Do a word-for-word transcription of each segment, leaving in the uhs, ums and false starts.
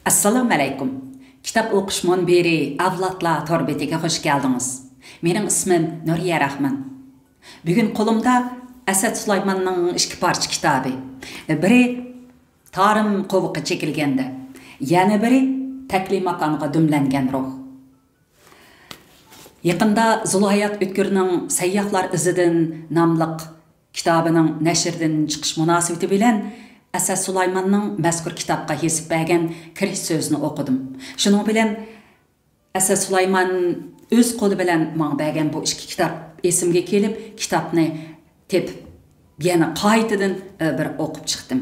ئەسسالامۇئەلەيكۇم. كىتاب ئوقۇش مۇنبىرى ئەۋلادلار تور بېتىگە خۇش كەلدىڭىز. مېنىڭ ئىسمىم نۇرىيە راخمان. بۈگۈن قولۇمدا ئەسەت سۇلايماننىڭ ئىككى پارچە كىتابى. بىرى تارىم قوۋۇقى چېكىلگەندە، يەنە بىرى تەكلىماكانغا دۈملەنگەن روھ. يېقىندا زۇلھايات ئۆتكۈرنىڭ سەيياھلار ئىزىدىن ناملىق كىتابىنىڭ نەشردىن چىقىش مۇناسىۋىتى بىلەن ئەسەت سۇلايماننىڭ مەزكۇر كىتابقا يېزىپ بەرگەن كىرىش سۆزىنى ئوقۇدۇم. شۇنىڭ بىلەن ئەسەت سۇلايمان ئۆز قولى بىلەن ماڭا بەرگەن بۇ ئىككى كىتاب ئېسىمگە كېلىپ، كىتابنى تېپىپ، يەنە قايتىدىن، ئە، بىر ئوقۇپ چىقتىم.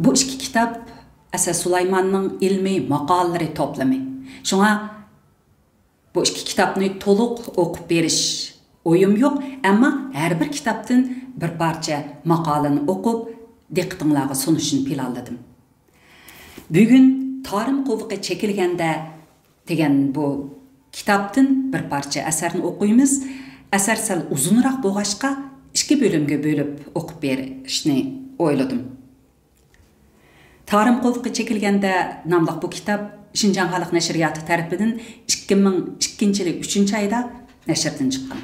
بۇ ئىككى كىتاب ئەسەت سۇلايماننىڭ ئىلمىي ماقالىلىرى توپلىمى. شۇڭا بۇ ئىككى كىتابنى تولۇق ئوقۇپ بېرىش ئويۇم يوق، ئەمما ھەر بىر كىتابتىن بىر پارچە ماقالىنى ئوقۇپ، دىققىتىڭلارغا سۇنۇشنى پىلانلىدىم. بۈگۈن تارىم قوۋۇقى چېكىلگەندە دېگەن بۇ كىتابتىن بىر پارچە ئەسەرنى ئوقۇيمىز. ئەسەر سەل ئۇزۇنراق بولغاچقا، ئىككى بۆلۈمگە بۆلۈپ ئوقۇپ بېرىشنى ئويلىدىم. تارىم قوۋۇقى چېكىلگەندە ناملىق بۇ كىتاب شىنجاڭ خەلق نەشرىياتى تەرىپىدىن ئىككى مىڭ ئىككىنچى يىلى ئۈچىنچى ئايدا نەشردىن چىققان.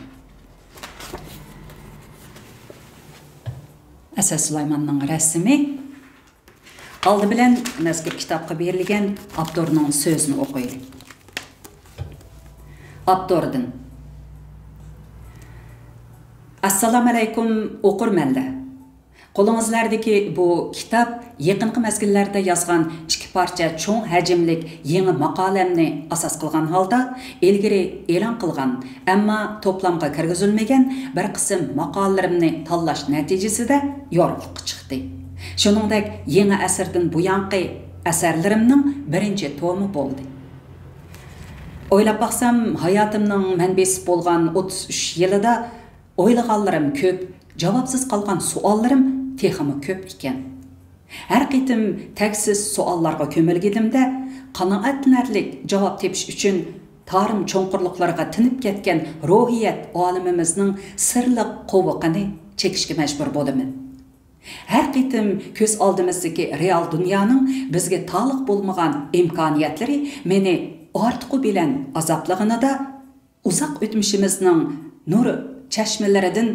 ئەسەت سۇلايماننىڭ رەسىمى. ئالدى بىلەن مەزكۇر كىتابقا بېرىلگەن ئاپتورنىڭ سۆزىنى ئوقۇيلى. ئاپتوردىن. ئەسسالامۇئەلەيكۇم، ئوقۇرمەنلەر! قولىڭىزلاردىكى بۇ كىتاب يېقىنقى مەزگىللەردە يازغان ئىككى پارچە چوڭ ھەجىملىك يېڭى ماقالەمنى ئاساس قىلغان ھالدا، ئىلگىرى ئېلان قىلغان، ئەمما توپلامغا كىرگۈزۈلمىگەن بىر قىسىم ماقالىلىرىمنى تاللاش نەتىجىسىدە يورۇقلۇققا چىقتى. شۇنىڭدەك يېڭى ئەسىردىن بۇيانقى ئەسەرلىرىمنىڭ بىرىنچى تومى بولدى. ئويلاپ باقسام، ھاياتىمنىڭ مەن بېسىپ بولغان ئوتتۇز ئۈچ يىلىدا ئويلىغانلىرىم كۆپ، جاۋابسىز قالغان سوئاللىرىم تېخىمۇ كۆپ ئىكەن. ھەر قېتىم تەگسىز سوئاللارغا كۆمۈلگىنىمدە، قانائەتلىنەرلىك جاۋاب تېپىش ئۈچۈن تارىم چوڭقۇرلۇقلىرىغا تىنىپ كەتكەن روھىيەت ئالىمىمىزنىڭ سىرلىق قوۋۇقىنى چېكىشكە مەجبۇر بولىمەن. ھەر قېتىم كۆز ئالدىمىزدىكى رېئال دۇنيانىڭ بىزگە تالىق بولمىغان ئىمكانىيەتلىرى مېنى ئارتۇقى بىلەن ئازابلىغىنىدا، ئۇزاق ئۆتمۈشىمىزنىڭ نۇر چەشمىلىرىدىن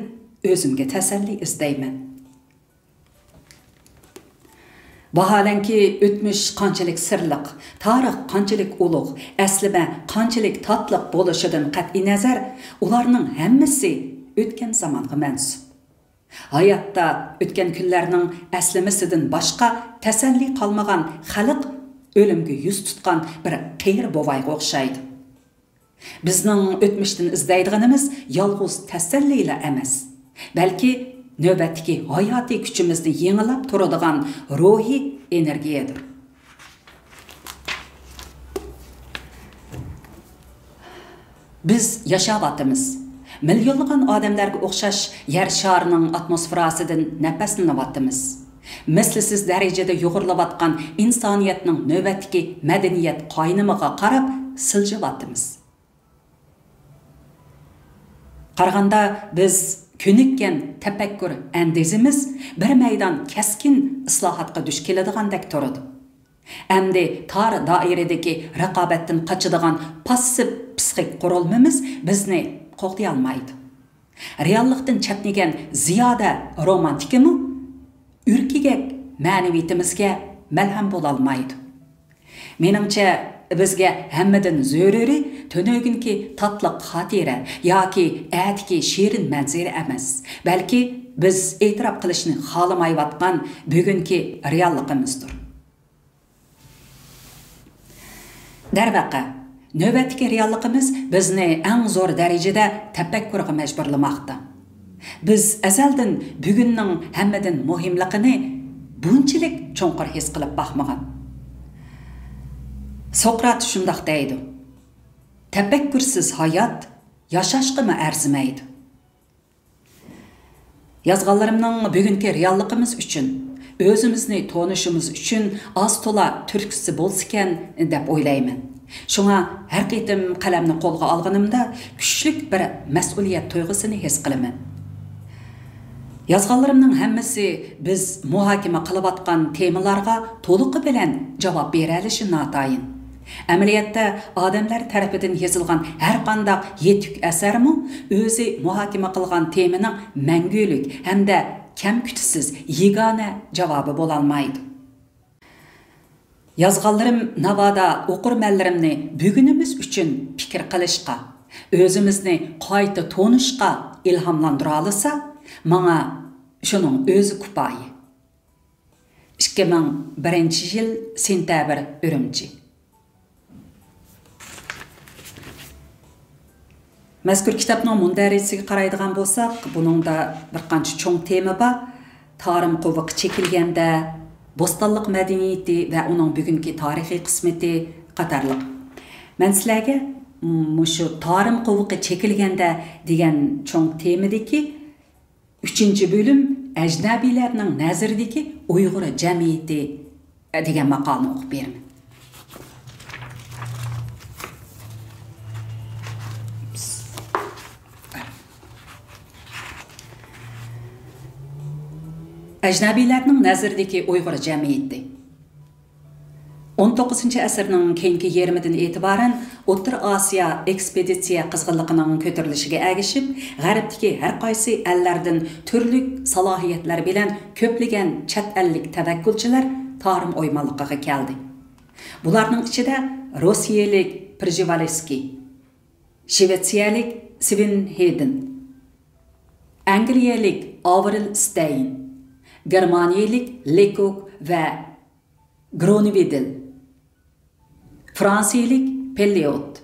ئۆزۈمگە تەسەللى ئىزدەيمەن. ۋاھالەنكى، ئۆتمۈش قانچىلىك سىرلىق، تارىخ قانچىلىك ئۇلۇغ، ئەسلىمە قانچىلىك تاتلىق بولۇشىدىن قەتئىينەزەر، ئۇلارنىڭ ھەممىسى ئۆتكەن زامانغا مەنسۇپ. ھاياتتا ئۆتكەن كۈنلەرنىڭ ئەسلىمىسىدىن باشقا تەسەللى قالمىغان خەلق ئۆلۈمگە يۈز تۇتقان بىر قېرى بوۋايغا ئوخشايدۇ. بىزنىڭ ئۆتمۈشتىن ئىزدەيدىغىنىمىز يالغۇز تەسەللىلا ئەمەس، بەلكى نۆۋەتتىكى ھاياتىي كۈچىمىزنى يېڭىلاپ تۇرىدىغان روھىي ئېنېرگىيەدۇر. بىز ياشاۋاتىمىز. مىليونلىغان ئادەملەرگە ئوخشاش يەر شارىنىڭ ئاتموسفېراسىدىن نەپەسلىنىۋاتىمىز. مىسلىسىز دەرىجىدە يۇغۇرۇلۇۋاتقان ئىنسانىيەتنىڭ نۆۋەتتىكى مەدەنىيەت قاينىمىغا قاراپ سىلجىۋاتىمىز. قارىغاندا، بىز كۆنۈككەن تەپەككۇر ئەندىزىمىز بىر مەيدان كەسكىن ئىسلاھاتقا دۇچ كېلىدىغاندەك تۇرىدۇ. ئەمدى تار دائىرىدىكى رىقابەتتىن قاچىدىغان پاسسىپ پىسخىك قۇرۇلمىمىز بىزنى قوغدىيالمايدۇ. رېئاللىقتىن چەتنىگەن زىيادە رومانتىكىمۇ ئۆركىگەك مەنىۋىيىتىمىزگە مەلھەم بولالمايدۇ. مېنىڭچە، بىزگە ھەممىدىن زۆرۈرى تۈنۈگۈنكى تاتلىق خاتىرە ياكى ئەتىكى شېرىن مەنزىرە ئەمەس، بەلكى بىز ئېتىراپ قىلىشنى خالىمايۋاتقان بۈگۈنكى رېئاللىقىمىزدۇر. دەرۋەقە، نۆۋەتتىكى رېئاللىقىمىز بىزنى ئەڭ زور دەرىجىدە تەپەككۇرغا مەجبۇرلىماقتا. بىز ئەزەلدىن بۈگۈننىڭ ھەممىدىن مۇھىملىقىنى بۇنچىلىك چوڭقۇر ھېس قىلىپ باقمىغان. سوقرات شۇنداق دەيدۇ: «تەپەككۇرسىز ھايات ياشاشقىمۇ ئەرزىمەيدۇ.» يازغانلىرىمنىڭ بۈگۈنكى رېئاللىقىمىز ئۈچۈن، ئۆزىمىزنى تونۇشىمىز ئۈچۈن ئاز-تولا تۈرتكىسى بولسىكەن، دەپ ئويلايمەن. شۇڭا ھەر قېتىم قەلەمنى قولغا ئالغىنىمدا كۈچلۈك بىر مەسئۇلىيەت تۇيغۇسىنى ھېس قىلىمەن. يازغانلىرىمنىڭ ھەممىسى بىز مۇھاكىمە قىلىۋاتقان تېمىلارغا تولۇقى بىلەن جاۋاب بېرەلىشى ناتايىن. ئەمەلىيەتتە، ئادەملەر تەرىپىدىن يېزىلغان ھەرقانداق يېتۈك ئەسەرمۇ ئۆزى مۇھاكىمە قىلغان تېمىنىڭ مەڭگۈلۈك ھەمدە كەمكۈتۈشسىز يېگانە جاۋابى بولالمايدۇ. يازغانلىرىم ناۋادا ئوقۇرمەنلىرىمنى بۈگۈنىمىز ئۈچۈن پىكىر قىلىشقا، ئۆزىمىزنى قايتا تونۇشقا ئىلھاملاندۇرالىسا، ماڭا شۇنىڭ ئۆزى كۇپايە. ئىككى مىڭ بىرىنچى يىل، سېنتەبىر، ئۈرۈمچى. مەزكۇر كىتابنىڭ مۇندەرىجىسىگە قارايدىغان بولساق، بۇنىڭدا بىر قانچە چوڭ تېما بار. تارىم قوۋۇقى چېكىلگەندە، بوستانلىق مەدەنىيىتى ۋە ئۇنىڭ بۈگۈنكى تارىخىي قىسمىتى قاتارلىق. مەن سىلەرگە مۇشۇ تارىم قوۋۇقى چېكىلگەندە دېگەن چوڭ تېمىدىكى ئۈچىنچى بۆلۈم، ئەجنەبىيلەرنىڭ نەزىرىدىكى ئۇيغۇر جەمئىيىتى دېگەن ماقالىنى ئوقۇپ بېرىمەن. ئەجنەبىيلەرنىڭ نەزىرىدىكى ئۇيغۇر جەمئىيىتى. ئون توققۇزىنچى ئەسىرنىڭ كېيىنكى يېرىمىدىن ئېتىبارەن ئوتتۇرا ئاسىيا ئېكسپېدىتسىيە قىزغىنلىقىنىڭ كۆتۈرۈلۈشىگە ئەگىشىپ، غەربتىكى ھەر قايسى ئەللەردىن تۈرلۈك سالاھىيەتلەر بىلەن كۆپلىگەن چەت ئەللىك تەۋەككۈلچىلەر تارىم ئويمانلىقىغا كەلدى. بۇلارنىڭ ئىچىدە روسىيەلىك پرژېۋالسكىي، شىۋېتسىيەلىك سۋېنھېدېن، ئەنگلىيەلىك ئاۋرېل ستەين، گېرمانىيەلىك لېكوك ۋە گرونېۋىدېل، فرانسىيەلىك پېللېئوت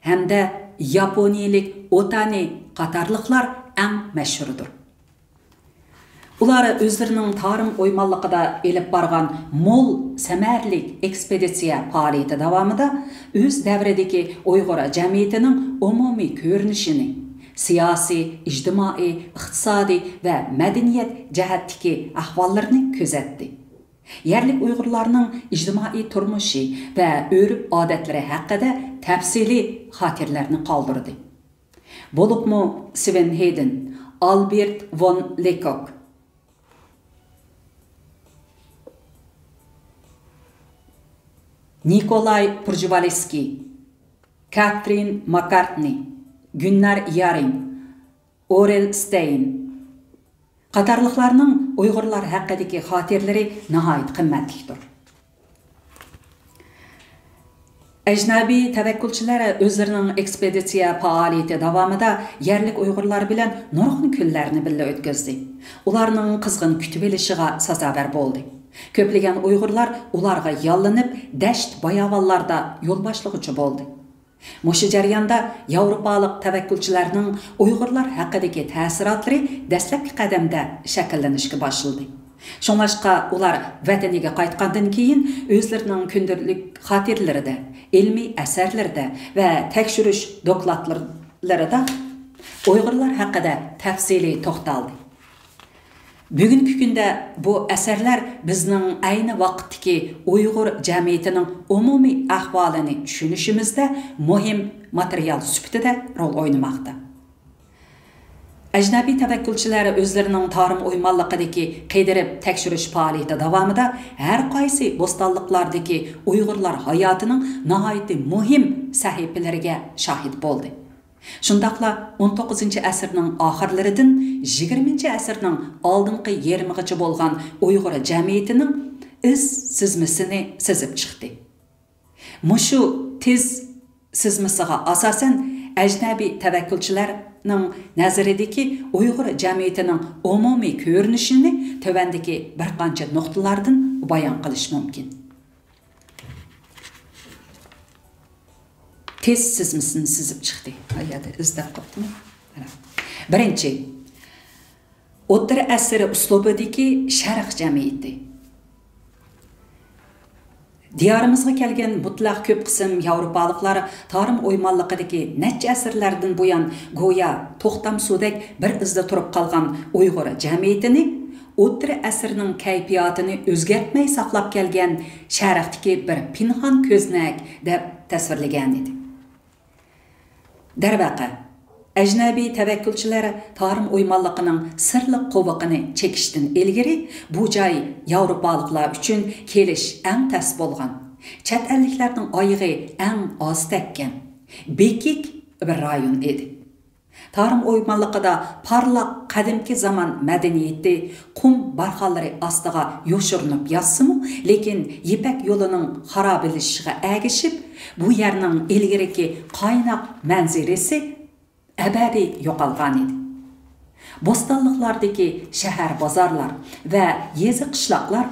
ھەمدە ياپونىيەلىك ئوتانى قاتارلىقلار ئەڭ مەشھۇردۇر. ئۇلار ئۆزلىرىنىڭ تارىم ئويمانلىقىدا ئېلىپ بارغان مول سەمەرىلىك ئېكسپېدىتسىيە پائالىيىتى داۋامىدا ئۆز دەۋرىدىكى ئۇيغۇر جەمئىيىتىنىڭ ئومۇمىي كۆرۈنۈشىنى، سىياسىي، ئىجتىمائىي، ئىقتىسادىي ۋە مەدەنىيەت جەھەتتىكى ئەھۋاللىرىنى كۆزەتتى. يەرلىك ئۇيغۇرلارنىڭ ئىجتىمائىي تۇرمۇشى ۋە ئۆرپ-ئادەتلىرى ھەققىدە تەپسىلىي خاتىرىلەرنى قالدۇردى. بولۇپمۇ سۋېنھېدېن، ئالبېرت ۋون لېكوك، نىكولاي پرژېۋالسكىي، كاترىن ماككارتنى، گۈننار يارىن، ئورېل ستەين قاتارلىقلارنىڭ ئۇيغۇرلار ھەققىدىكى خاتىرىلىرى ناھايىتى قىممەتلىكتۇر. ئەجنەبىي تەۋەككۈلچىلەر ئۆزلىرىنىڭ ئېكسپېدىتسىيە پائالىيىتى داۋامىدا يەرلىك ئۇيغۇرلار بىلەن نۇرغۇن كۈنلەرنى بىللە ئۆتكۈزدى. ئۇلارنىڭ قىزغىن كۈتۈۋېلىشىغا سازاۋەر بولدى. كۆپلىگەن ئۇيغۇرلار ئۇلارغا ياللىنىپ، دەشت-باياۋانلاردا يول باشلىغۇچى بولدى. مۇشۇ جەرياندا ياۋروپالىق تەۋەككۈلچىلەرنىڭ ئۇيغۇرلار ھەققىدىكى تەسىراتلىرى دەسلەپكى قەدەمدە شەكىللىنىشكە باشلىدى. شۇڭلاشقا ئۇلار ۋەتىنىگە قايتقاندىن كېيىن ئۆزلىرىنىڭ كۈندىلىك خاتىرىلىرىدە، ئىلمىي ئەسەرلىرىدە ۋە تەكشۈرۈش دوكلاتلىرىدا ئۇيغۇرلار ھەققىدە تەپسىلىي توختالدى. بۈگۈنكى كۈندە بۇ ئەسەرلەر بىزنىڭ ئەينى ۋاقىتتىكى ئۇيغۇر جەمئىيىتىنىڭ ئومۇمىي ئەھۋالىنى چۈشىنىشىمىزدە مۇھىم ماتېرىيال سۈپىتىدە رول ئوينىماقتا. ئەجنەبىي تەۋەككۈلچىلەر ئۆزلىرىنىڭ تارىم ئويمانلىقىدىكى قىدىرىپ تەكشۈرۈش پائالىيىتى داۋامىدا ھەر قايسى بوستانلىقلاردىكى ئۇيغۇرلار ھاياتىنىڭ ناھايىتى مۇھىم سەھىپىلىرىگە شاھىت بولدى. شۇنداقلا ئون توققۇزىنچى ئەسىرنىڭ ئاخىرلىرىدىن يىگىرمىنچى ئەسىرنىڭ ئالدىنقى يېرىمىغىچە بولغان ئۇيغۇر جەمئىيىتىنىڭ ئىز سىزمىسىنى سىزىپ چىقتى. مۇشۇ تىز سىزمىسىغا ئاساسەن، ئەجنەبىي تەۋەككۈلچىلەرنىڭ نەزىرىدىكى ئۇيغۇر جەمئىيىتىنىڭ ئومۇمىي كۆرۈنۈشىنى تۆۋەندىكى بىر قانچە نۇقتىلاردىن بايان قىلىش مۇمكىن. تېز سىزمىسىنى سىزىپ چىقتى. ئايادا ئىزدەپ قاپتىمۇ؟ مانا. بىرىنچى، ئوتتۇرا ئەسىر ئۇسلۇبىدىكى شەرق جەمئىيىتى. دىيارىمىزغا كەلگەن مۇتلەق كۆپ قىسىم ياۋروپالىقلار تارىم ئويمانلىقىدىكى نەچچە ئەسىرلەردىن بۇيان گويا توختام سۇدەك بىر ئىزدا تۇرۇپ قالغان ئۇيغۇر جەمئىيىتىنى ئوتتۇرا ئەسىرنىڭ كەيپىياتىنى ئۆزگەرتمەي ساقلاپ كەلگەن شەرقتىكى بىر پىنھان كۆزنەك دەپ تەسۋىرلىگەنىدى. دەرۋەقە، ئەجنەبىي تەۋەككۈلچىلەر تارىم ئويمانلىقىنىڭ سىرلىق قوۋۇقىنى چېكىشتىن ئىلگىرى، بۇ جاي ياۋروپالىقلار ئۈچۈن كېلىش ئەڭ تەس بولغان، چەت ئەللىكلەرنىڭ ئايىغى ئەڭ ئاز تەگكەن، بېكىك بىر رايون ئىدى. تارىم ئويمانلىقىدا پارلاق قەدىمكى زامان مەدەنىيىتى قۇم بارخانلىرى ئاستىغا يوشۇرۇنۇپ ياتسىمۇ، لېكىن يىپەك يولىنىڭ خارابىلىشىشىغا ئەگىشىپ، بۇ يەرنىڭ ئىلگىرىكى قايناق مەنزىرىسى ئەبەدىي يوقالغانىدى. بوستانلىقلاردىكى شەھەر بازارلار ۋە يېزا قىشلاقلار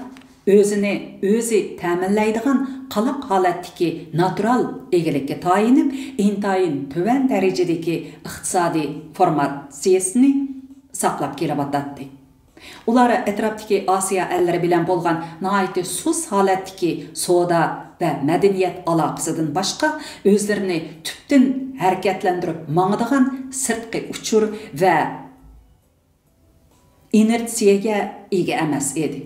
ئۆزىنى ئۆزى تەمىنلەيدىغان قالاق ھالەتتىكى ناتۇرال ئىگىلىككە تايىنىپ، ئىنتايىن تۆۋەن دەرىجىدىكى ئىقتىسادىي فورماتسىيىسىنى ساقلاپ كېلىۋاتاتتى. ئۇلار ئەتراپتىكى ئاسىيا ئەللىرى بىلەن بولغان ناھايىتى سۇس ھالەتتىكى سودا ۋە مەدەنىيەت ئالاقىسىدىن باشقا، ئۆزلىرىنى تۈپتىن ھەرىكەتلەندۈرۈپ ماڭىدىغان سىرتقى ئۇچۇر ۋە ئىنېرتسىيەگە ئىگە ئەمەس ئىدى.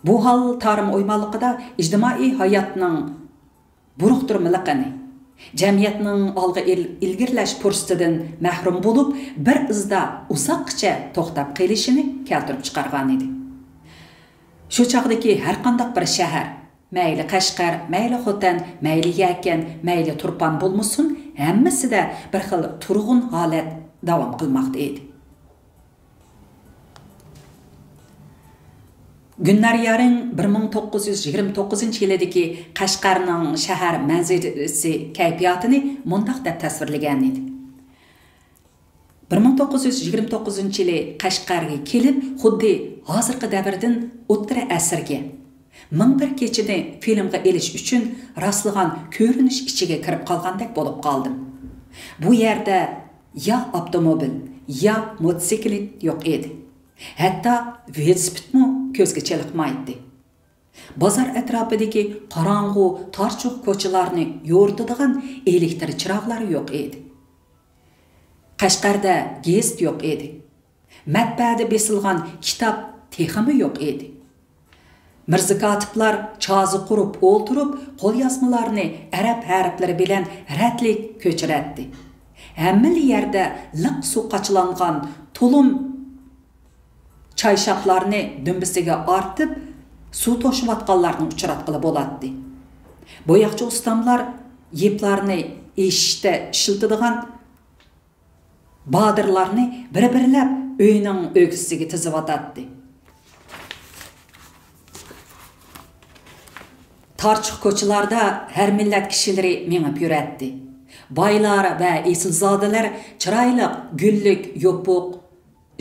بۇ ھال تارىم ئويمانلىقىدا ئىجتىمائىي ھاياتنىڭ بۇرۇقتۇرمىلىقىنى، جەمئىيەتنىڭ ئالغا ئىل-، ئىلگىرىلەش پۇرسىتىدىن مەھرۇم بولۇپ، بىر ئىزدا ئۇزاققىچە توختاپ قېلىشىنى كەلتۈرۈپ چىقارغانىدى. شۇ چاغدىكى ھەرقانداق بىر شەھەر، مەيلى قەشقەر، مەيلى خوتەن، مەيلى يەكەن، مەيلى تۇرپان بولمىسۇن، ھەممىسىدە بىر خىل تۇرغۇن ھالەت داۋام قىلماقتا ئىدى. گۈلنار يارىڭ بىر مىڭ توققۇز يۈز يىگىرمە توققۇزىنچى يىلىدىكى قەشقەرنىڭ شەھەر مەنزىرىسى كەيپىياتىنى مۇنداق دەپ تەسۋىرلىگەنىدى: بىر مىڭ توققۇز يۈز يىگىرمە توققۇزىنچى يىلى قەشقەرگە كېلىپ، خۇددى ھازىرقى دەۋردىن ئوتتۇرا ئەسىرگە، مىڭ بىر كېچىنى فىلىمغا ئېلىش ئۈچۈن راسلىغان كۆرۈنۈش ئىچىگە كىرىپ قالغاندەك بولۇپ قالدىم. بۇ يەردە يا ئاپتوموبىل، يا موتوسىكلىت يوق ئىدى. ھەتتا ۋېلىسىپىتمۇ كۆزگە چېلىقمايتتى. بازار ئەتراپىدىكى قاراڭغۇ، تارچۇق كوچىلارنى يورۇتىدىغان ئېلېكتىر چىراغلار يوق ئىدى. قەشقەردە گېزىت يوق ئىدى. مەتبەئەدە بېسىلغان كىتاب تېخىمۇ يوق ئىدى. مىرزا كاتىپلار چازا قۇرۇپ ئولتۇرۇپ، قوليازمىلارنى ئەرەب ھەرپلىرى بىلەن رەتلىك كۆچۈرەتتى. ھەممىلا يەردە لىق سۇ قاچىلانغان تۇلۇم چايشاپلارنى دۈمبىسىگە ئارتىپ، سۇ توشۇۋاتقانلارنى ئۇچراتقىلى بولاتتى. بوياقچى ئۇستاملار يىپلارنى ئېشىشتە ئىشلىتىدىغان بادىرلارنى بىر-بىرلەپ ئۆينىڭ ئۆگزىسىگە تىزىۋاتاتتى. تارچۇق كوچىلاردا ھەر مىللەت كىشىلىرى مېڭىپ يۈرەتتى. بايلار ۋە ئېسىلزادىلەر چىرايلىق گۈللۈك يوپۇق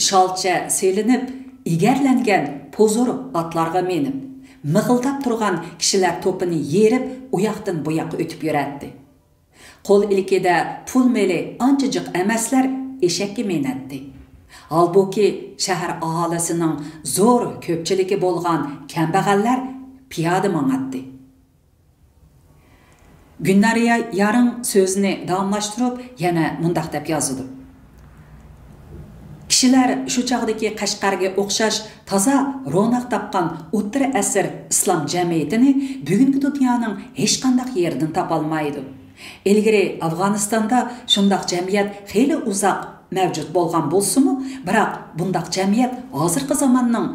شالچە سېلىنىپ، ئېگەرلەنگەن پۇزۇر ئاتلارغا مىنىپ، مىغىلداپ تۇرغان كىشىلەر توپىنى يېرىپ، ئۇياقتىن بۇياققا ئۆتۈپ يۈرەتتى. قول ئىلكىدە پۇل مېلى ئانچە جىق ئەمەسلەر ئېشەككە مىنەتتى. ھالبۇكى، شەھەر ئاھالىسىنىڭ زور كۆپچىلىكى بولغان كەمبەغەللەر پىيادە ماڭاتتى. گۈلنار يا-، يارىڭ سۆزىنى داۋاملاشتۇرۇپ يەنە مۇنداق دەپ يازىدۇ: كىشىلەر شۇ چاغدىكى قەشقەرگە ئوخشاش تازا روناق تاپقان ئوتتۇرا ئەسىر ئىسلام جەمئىيىتىنى بۈگۈنكى دۇنيانىڭ ھېچقانداق يېرىدىن تاپالمايدۇ. ئىلگىرى ئافغانىستاندا شۇنداق جەمئىيەت خېلى ئۇزاق مەۋجۇت بولغان بولسىمۇ، بىراق بۇنداق جەمئىيەت ھازىرقى زاماننىڭ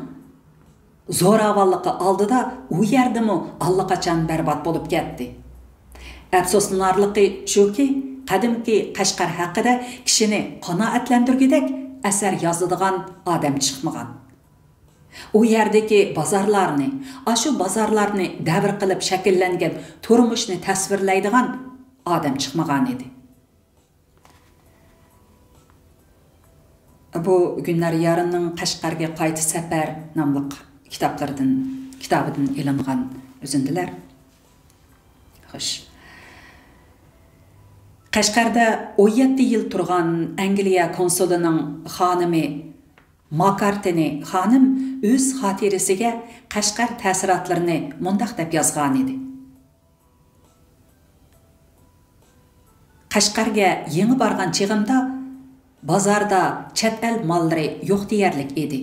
زوراۋانلىقى ئالدىدا ئۇ يەردىمۇ ئاللىقاچان بەربات بولۇپ كەتتى. ئەپسۇسلىنارلىقى شۇكى، قەدىمكى قەشقەر ھەققىدە كىشىنى قانائەتلەندۈرگۈدەك ئەسەر يازىدىغان ئادەم چىقمىغان. ئۇ يەردىكى بازارلارنى، ئاشۇ بازارلارنى دەۋر قىلىپ شەكىللەنگەن تۇرمۇشنى تەسۋىرلەيدىغان ئادەم چىقمىغانىدى. بۇ گۈلنار يارىننىڭ قەشقەرگە قايتا سەپەر ناملىق كىتابلىرىدىن، كىتابىدىن ئېلىنغان ئۈزۈندىلەر. خوش. قەشقەردە ئون يەتتە يىل تۇرغان ئەنگلىيە كونسۇلىنىڭ خانىمى ماكارتىنى خانىم ئۆز خاتىرىسىگە قەشقەر تەسىراتلىرىنى مۇنداق دەپ يازغانىدى: قەشقەرگە يېڭى بارغان چېغىمدا، بازاردا چەت ئەل ماللىرى يوق دېيەرلىك ئىدى.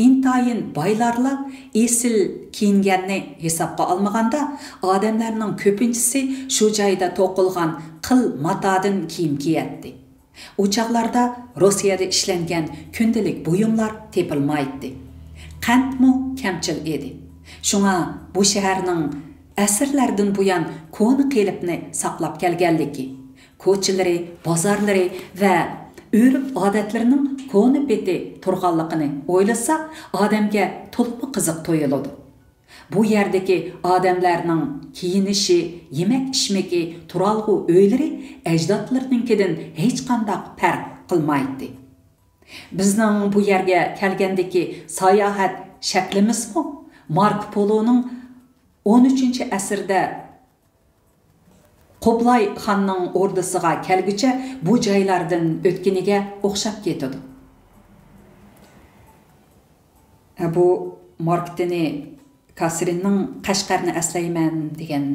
ئىنتايىن بايلارلا ئېسىل كىيىنگەننى ھېسابقا ئالمىغاندا، ئادەملەرنىڭ كۆپىنچىسى شۇ جايدا توقۇلغان قىل ماتادىن كىيىم كىيەتتى. ئۇ چاغلاردا روسىيەدە ئىشلەنگەن كۈندىلىك بۇيۇملار تېپىلمايتتى. قەنتمۇ كەمچىل ئىدى. شۇڭا بۇ شەھەرنىڭ ئەسىرلەردىن بۇيان كونا قېلىپنى ساقلاپ كەلگەنلىكى، كوچىلىرى، بازارلىرى ۋە ئۆرپ-ئادەتلىرىنىڭ كونا پېتى تۇرغانلىقىنى ئويلىسا، ئادەمگە تولىمۇ قىزىق تۇيۇلىدۇ. بۇ يەردىكى ئادەملەرنىڭ كىيىنىشى، يېمەك-ئىچمىكى، تۇرالغۇ ئۆيلىرى ئەجدادلىرىنىڭكىدىن ھېچقانداق پەرق قىلمايتتى. بىزنىڭ بۇ يەرگە كەلگەندىكى ساياھەت شەكلىمىزمۇ ماركو پولونىڭ ئون ئۈچىنچى ئەسىردە قۇبلاي خاننىڭ ئوردىسىغا كەلگۈچە بۇ جايلاردىن ئۆتكىنىگە ئوخشاپ كېتىدۇ. بۇ ماركتىنى كاسرىننىڭ «قەشقەرنى ئەسلەيمەن» دېگەن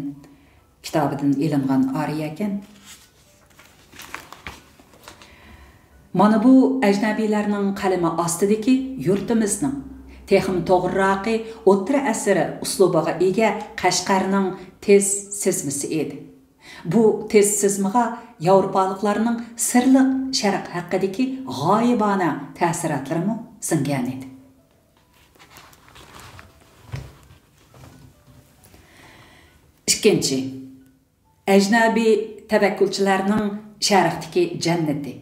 كىتابىدىن ئېلىنغان ئارىيە ئىكەن. مانا بۇ ئەجنەبىيلەرنىڭ قەلىمى ئاستىدىكى يۇرتىمىزنىڭ، تېخىمۇ توغرىراقى، ئوتتۇرا ئەسىر ئۇسلۇبىغا ئىگە قەشقەرنىڭ تېز سىزمىسى ئىدى. بۇ تېز سىزمىغا ياۋروپالىقلارنىڭ سىرلىق شەرق ھەققىدىكى غايىبانە تەسىراتلىرىمۇ سىڭگەنىدى. ئىككىنچى، ئەجنەبىي تەۋەككۈلچىلەرنىڭ شەرقتىكى جەننىتى.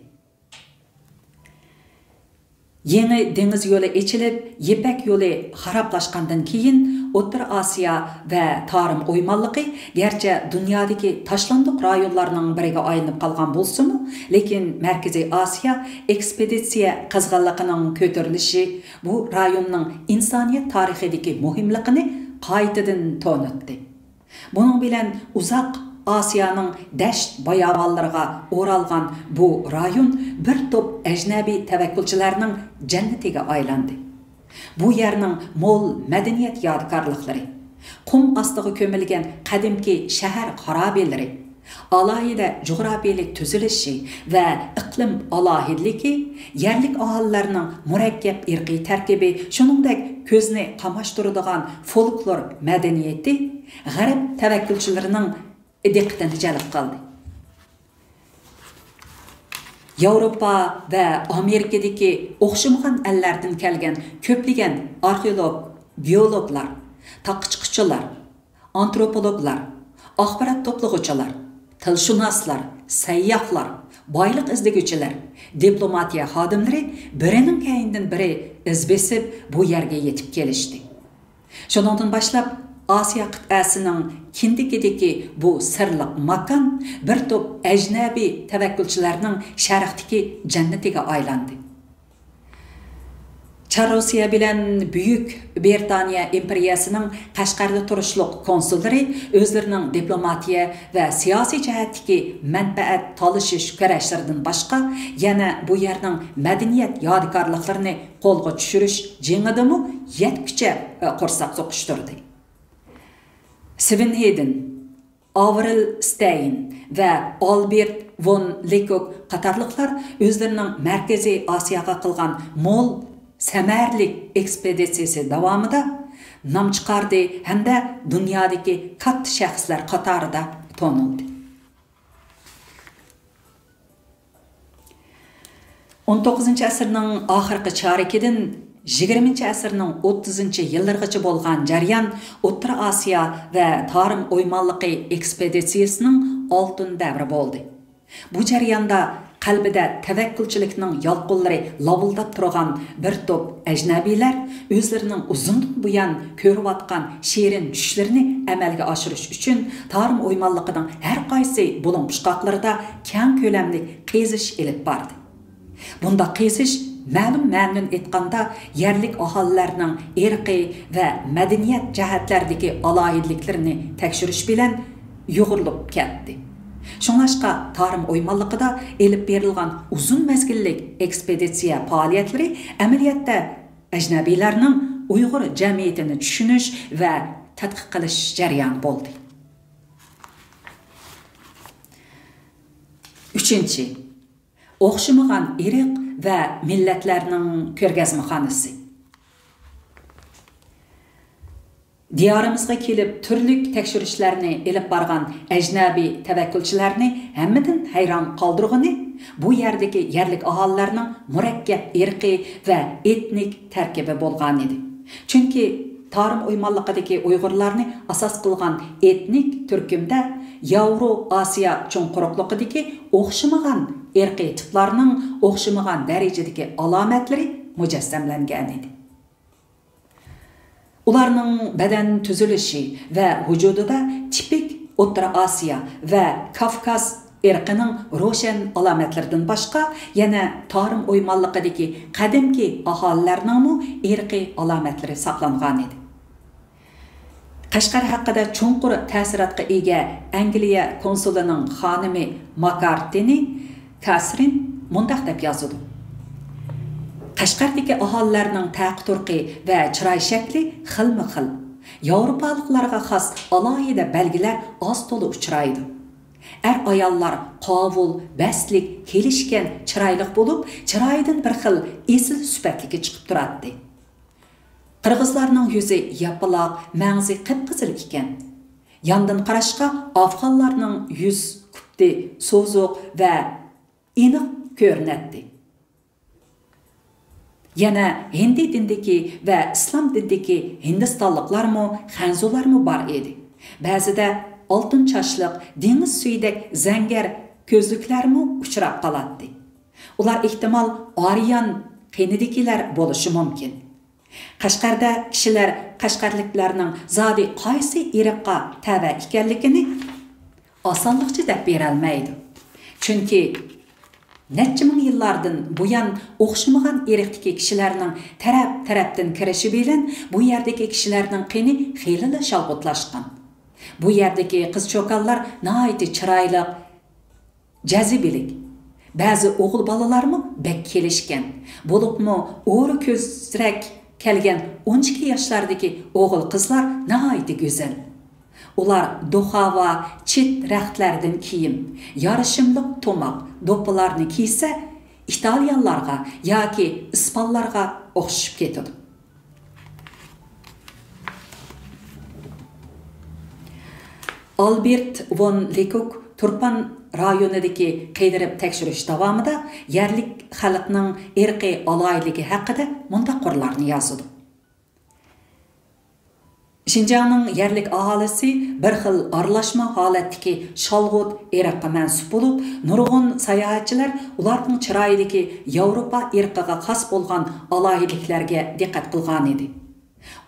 يېڭى دېڭىز يولى ئېچىلىپ، يىپەك يولى خارابلاشقاندىن كېيىن، ئوتتۇرا ئاسىيا ۋە تارىم ئويمانلىقى گەرچە دۇنيادىكى تاشلاندۇق رايونلارنىڭ بىرىگە ئايلىنىپ قالغان بولسىمۇ، لېكىن مەركىزىي ئاسىيا ئېكسپېدىتسىيە قىزغىنلىقىنىڭ كۆتۈرۈلۈشى بۇ رايوننىڭ ئىنسانىيەت تارىخىدىكى مۇھىملىقىنى قايتىدىن تونۇتتى. بۇنىڭ بىلەن ئۇزاق ئاسىيانىڭ دەشت-باياۋانلىرىغا ئورالغان بۇ رايون بىر توپ ئەجنەبىي تەۋەككۈلچىلەرنىڭ جەننىتىگە ئايلاندى. بۇ يەرنىڭ مول مەدەنىيەت يادىكارلىقلىرى، قۇم ئاستىغا كۆمۈلگەن قەدىمكى شەھەر خارابىلىرى، ئالاھىدە جۇغراپىيەلىك تۈزۈلۈشى ۋە ئىقلىم ئالاھىدىلىكى، يەرلىك ئاھالىلەرنىڭ مۇرەككەپ ئىرقىي تەركىبى، شۇنىڭدەك كۆزنى قاماشتۇرىدىغان فولكلور مەدەنىيىتى غەرب تەۋەككۈلچىلىرىنىڭ دىققىتىنى جەلپ قىلدى. ياۋروپا ۋە ئامېرىكىدىكى ئوخشىمىغان ئەللەردىن كەلگەن كۆپلىگەن ئارخېئولوگ، گېئولوگلار، تاغقا چىققۇچىلار، ئانتروپولوگلار، ئاخبارات توپلىغۇچىلار، تىلشۇناسلار، سەيياھلار، بايلىق ئىزدىگۈچىلەر، دىپلوماتىيە خادىملىرى بىرىنىڭ كەينىدىن بىرى ئىز بېسىپ بۇ يەرگە يېتىپ كېلىشتى. شۇنىڭدىن باشلاپ، ئاسىيا قىتئەسىنىڭ كىندىكىدىكى بۇ سىرلىق ماكان بىر توپ ئەجنەبىي تەۋەككۈلچىلەرنىڭ شەرقتىكى جەننىتىگە ئايلاندى. چار روسىيە بىلەن بۈيۈك بىرىتانىيە ئىمپېرىيەسىنىڭ قەشقەردە تۇرۇشلۇق كونسۇللىرى ئۆزلىرىنىڭ دىپلوماتىيە ۋە سىياسىي جەھەتتىكى مەنپەئەت تالىشىش كۈرەشلىرىدىن باشقا، يەنە بۇ يەرنىڭ مەدەنىيەت يادىكارلىقلىرىنى قولغا چۈشۈرۈش جېڭىدىمۇ يەتكۈچە قورساق سوقۇشتۇردى. سۋېنھېدېن، ئاۋرېل ستەين ۋە ئالبېرت ۋون لېكوك قاتارلىقلار ئۆزلىرىنىڭ مەركىزىي ئاسىياغا قىلغان مول، سەمەرىلىك ئېكسپېدىتسىيىسى داۋامىدا نام چىقاردى ھەمدە دۇنيادىكى كاتتا شەخسلەر قاتارىدا تونۇلدى. ئون توققۇزىنچى ئەسىرنىڭ ئاخىرقى چارىكىدىن يىگىرمىنچى ئەسىرنىڭ ئوتتۇزىنچى يىللىرىغىچە بولغان جەريان ئوتتۇرا ئاسىيا ۋە تارىم ئويمانلىقى ئېكسپېدىتسىيىسىنىڭ ئالتۇن دەۋرى بولدى. بۇ جەرياندا قەلبىدە تەۋەككۈلچىلىكنىڭ يالقۇنلىرى لاۋۇلداپ تۇرغان بىر توپ ئەجنەبىيلەر ئۆزلىرىنىڭ ئۇزۇندىن بۇيان كۆرۈۋاتقان شېرىن چۈشلىرىنى ئەمەلگە ئاشۇرۇش ئۈچۈن تارىم ئويمانلىقىنىڭ ھەر قايسى بۇلۇڭ-پۇچقاقلىرىدا كەڭ كۆلەملىك قېزىش ئېلىپ باردى. بۇنداق قېزىش، مەلۇم مەنىدىن ئېيتقاندا، يەرلىك ئاھالىلەرنىڭ ئىرقىي ۋە مەدەنىيەت جەھەتلەردىكى ئالاھىدىلىكلىرىنى تەكشۈرۈش بىلەن يۇغۇرۇلۇپ كەتتى. شۇڭلاشقا، تارىم ئويمانلىقىدا ئېلىپ بېرىلغان ئۇزۇن مەزگىللىك ئېكسپېدىتسىيە پائالىيەتلىرى ئەمەلىيەتتە ئەجنەبىيلەرنىڭ ئۇيغۇر جەمئىيىتىنى چۈشىنىش ۋە تەتقىق قىلىش جەريانى بولدى. ئۈچىنچى، ئوخشىمىغان ئىرق ۋە مىللەتلەرنىڭ كۆرگەزمىخانىسى. دىيارىمىزغا كېلىپ تۈرلۈك تەكشۈرۈشلەرنى ئېلىپ بارغان ئەجنەبىي تەۋەككۈلچىلەرنى ھەممىدىن ھەيران قالدۇرغىنى بۇ يەردىكى يەرلىك ئاھالىلەرنىڭ مۇرەككەپ ئىرقىي ۋە ئېتنىك تەركىبى بولغانىدى. چۈنكى تارىم ئويمانلىقىدىكى ئۇيغۇرلارنى ئاساس قىلغان ئېتنىك تۈركۈمدە ياۋرو ئاسىيا چوڭ قۇرۇقلۇقىدىكى ئوخشىمىغان ئىرقىي تىپلارنىڭ ئوخشىمىغان دەرىجىدىكى ئالامەتلىرى مۇجەسسەملەنگەنىدى. ئۇلارنىڭ بەدەن تۈزۈلۈشى ۋە ۋۇجۇدىدا تىپىك ئوتتۇرا ئاسىيا ۋە كاۋكاز ئىرقىنىڭ روشەن ئالامەتلىرىدىن باشقا، يەنە تارىم ئويمانلىقىدىكى قەدىمكى ئاھالىلەرنىڭمۇ ئىرقىي ئالامەتلىرى ساقلانغانىدى. قەشقەر ھەققىدە چوڭقۇر تەسىراتقا ئىگە ئەنگلىيە كونسۇلىنىڭ خانىمى ماكارتىنى كاسرىن مۇنداق دەپ يازىدۇ: «قەشقەردىكى ئاھالىلەرنىڭ تەقى-تۇرقى ۋە چىراي شەكلى خىلمۇ خىل. ياۋروپالىقلارغا خاس ئالاھىدە بەلگىلەر ئاز-تولا ئۇچرايدۇ. ئەر-ئاياللار قاۋۇل، بەستلىك، كېلىشكەن، چىرايلىق بولۇپ، چىرايىدىن بىر خىل ئېسىل سۈپەتلىكى چىقىپ تۇراتتى. قىرغىزلارنىڭ يۈزى ياپىلاق، مەڭزى قىپقىزىل ئىكەن. ياندىن قاراشقا ئافغانلارنىڭ يۈز كۇپتى سوزۇق ۋە ئېنىق كۆرۈنەتتى. يەنە ھىندى دىنىدىكى ۋە ئىسلام دىنىدىكى ھىندىستانلىقلارمۇ، خەنزۇلارمۇ بار ئىدى. بەزىدە ئالتۇن چاچلىق، دېڭىز سۈيىدەك زەڭگەر كۆزلۈكلەرمۇ ئۇچراپ قالاتتى. ئۇلار ئېھتىمال ئارىيان قېنىدىكىلەر بولۇشى مۇمكىن.» قەشقەردە كىشىلەر قەشقەرلىكلەرنىڭ زادى قايسى ئىرققا تەۋە ئىكەنلىكىنى ئاسانلىقچە دەپ بېرەلمەيدۇ. چۈنكى نەچچە مىڭ يىللاردىن بۇيان ئوخشىمىغان ئىرقتىكى كىشىلەرنىڭ تەرەپ-تەرەپتىن كىرىشى بىلەن بۇ يەردىكى كىشىلەرنىڭ قېنى خېلىلا شالغۇتلاشقان. بۇ يەردىكى قىز-چوكانلار ناھايىتى چىرايلىق، جەزىبىلىك. بەزى ئوغۇل بالىلارمۇ بەك كېلىشكەن. بولۇپمۇ ئورا كۆزرەك كەلگەن ئون ئىككى ياشلاردىكى ئوغۇل قىزلار ناھايىتى گۈزەل. ئۇلار دوخاۋا، چىت رەختلەردىن كىيىم، يارىشىملىق توماق، دوپپىلارنى كىيسە، ئىتالىيانلارغا ياكى ئىسپانلارغا ئوخشىشىپ كېتىدۇ. ئالبېرت ۋون لېكوك تۇرپان رايونىدىكى قىيدۇرۇپ تەكشۈرۈش داۋامىدا يەرلىك خەلقنىڭ ئىرقىي ئالاھىدىلىكى ھەققىدە مۇنداق قۇرلارنى يازىدۇ: شىنجاڭنىڭ يەرلىك ئاھالىسى بىر خىل ئارىلاشما ھالەتتىكى شالغۇت ئىرققا مەنسۇپ بولۇپ، نۇرغۇن ساياھەتچىلەر ئۇلارنىڭ چىرايىدىكى ياۋروپا ئىرقىغا خاس بولغان ئالاھىدىلىكلەرگە دىققەت قىلغانىدى.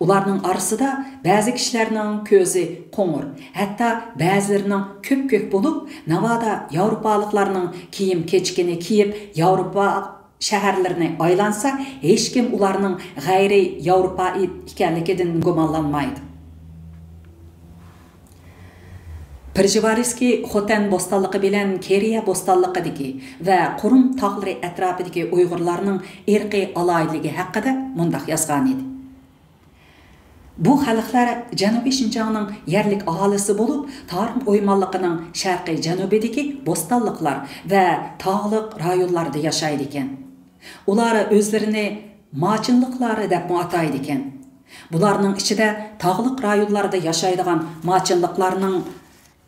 ئۇلارنىڭ ئارىسىدا بەزى كىشىلەرنىڭ كۆزى قوڭۇر، ھەتتا بەزىلىرىنىڭ كۆپكۆك بولۇپ، ناۋادا ياۋروپالىقلارنىڭ كىيىم-كېچىكىنى كىيىپ، ياۋروپا شەھەرلىرىنى ئايلانسا، ھېچكىم ئۇلارنىڭ غەيرىي ياۋروپائىي ئىكەنلىكىدىن گۇمانلانمايدۇ. پرژېۋالىسكىي خوتەن بوستانلىقى بىلەن كېرىيە بوستانلىقىدىكى ۋە قۇرۇم تاغلىرى ئەتراپىدىكى ئۇيغۇرلارنىڭ ئىرقىي ئالاھىدىلىكى ھەققىدە مۇنداق يازغانىدى: بۇ خەلقلەر جەنۇبىي شىنجاڭنىڭ يەرلىك ئاھالىسى بولۇپ، تارىم ئويمانلىقىنىڭ شەرقىي جەنۇبىدىكى بوستانلىقلار ۋە تاغلىق رايونلاردا ياشايدىكەن. ئۇلار ئۆزلىرىنى ماچىنلىقلار دەپمۇ ئاتايدىكەن. بۇلارنىڭ ئىچىدە تاغلىق رايونلاردا ياشايدىغان ماچىنلىقلارنىڭ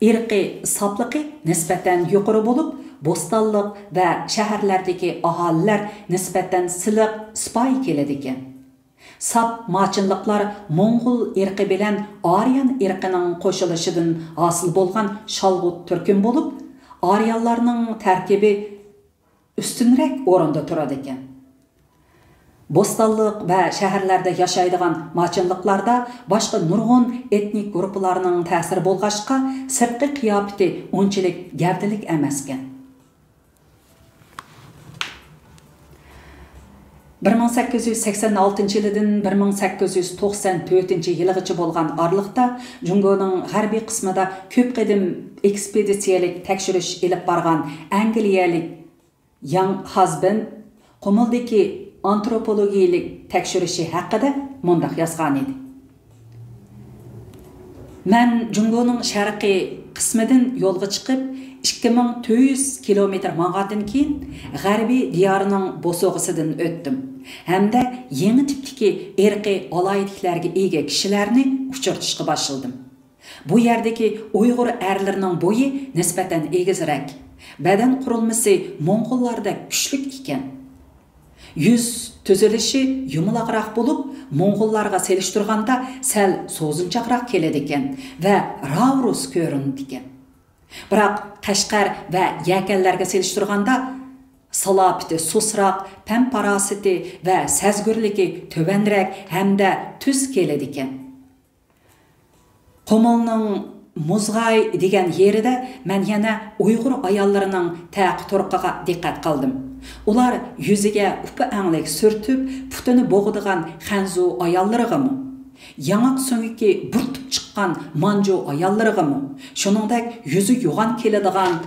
ئىرقىي ساپلىقى نىسبەتەن يۇقىرى بولۇپ، بوستانلىق ۋە شەھەرلەردىكى ئاھالىلەر نىسبەتەن سىلىق، سىپايى كېلىدىكەن. ساپ ماچىنلىقلار موڭغۇل ئىرقى بىلەن ئارىيان ئىرقىنىڭ قوشۇلۇشىدىن ھاسىل بولغان شالغۇت تۈركۈم بولۇپ، ئارىيانلارنىڭ تەركىبى ئۈستۈنرەك ئورۇندا تۇرىدىكەن. بوستانلىق ۋە شەھەرلەردە ياشايدىغان ماچىنلىقلاردا باشقا نۇرغۇن ئېتنىك گۇرۇپپىلارنىڭ تەسىرى بولغاچقا، سىرتقى قىياپىتى ئۇنچىلىك گەۋدىلىك ئەمەسكەن. بىر مىڭ سەككىز يۈز سەكسەن ئالتىنچى يىلىدىن بىر مىڭ سەككىز يۈز توقسەن تۆتىنچى يىلىغىچە بولغان ئارىلىقتا جۇڭگونىڭ غەربىي قىسمىدا كۆپ قېتىم ئېكسپېدىتسىيەلىك تەكشۈرۈش ئېلىپ بارغان ئەنگلىيەلىك ياڭ خازبېن قۇمۇلدىكى ئانتروپولوگىيىلىك تەكشۈرۈشى ھەققىدە مۇنداق يازغانىدى: مەن جۇڭگونىڭ شەرقىي قىسمىدىن يولغا چىقىپ، ئىككى مىڭ تۆت يۈز كىلومېتىر ماڭغاندىن كېيىن، غەربىي دىيارىنىڭ بوسۇغىسىدىن ئۆتتۈم. ھەمدە يېڭى تىپتىكى ئىرقىي ئالاھىدىلىكلەرگە ئىگە كىشىلەرنى ئۇچرىتىشقا باشلىدىم. بۇ يەردىكى ئۇيغۇر ئەرلىرىنىڭ بويى نىسبەتەن ئېگىزرەك، بەدەن قۇرۇلمىسى موڭغۇللاردەك كۈچلۈك ئىكەن. يۈز تۈزۈلۈشى يۇمىلاقراق بولۇپ، موڭغۇللارغا سېلىشتۇرغاندا سەل سوزۇنچاقراق كېلىدىكەن ۋە راۋرۇس كۆرۈنىدىكەن. بىراق قەشقەر ۋە يەكەنلەرگە سېلىشتۇرغاندا سالاپىتى سۇسراق، پەم-پاراسىتى ۋە سەزگۈرلۈكى تۆۋەنرەك ھەمدە تۈز كېلىدىكەن. قۇمۇلنىڭ مۇزغاي دېگەن يېرىدە مەن يەنە ئۇيغۇر ئاياللىرىنىڭ تەقى-تۇرقىغا دىققەت قىلدىم. ئۇلار يۈزىگە ئۇپا ئەڭلىك سۈرتۈپ، پۇتىنى بوغىدىغان خەنزۇ ئاياللىرىغىمۇ، ياڭاق سۆڭىكى بۇرتۇپ چىققان مانجۇ ئاياللىرىغىمۇ، شۇنىڭدەك يۈزى يوغان كېلىدىغان،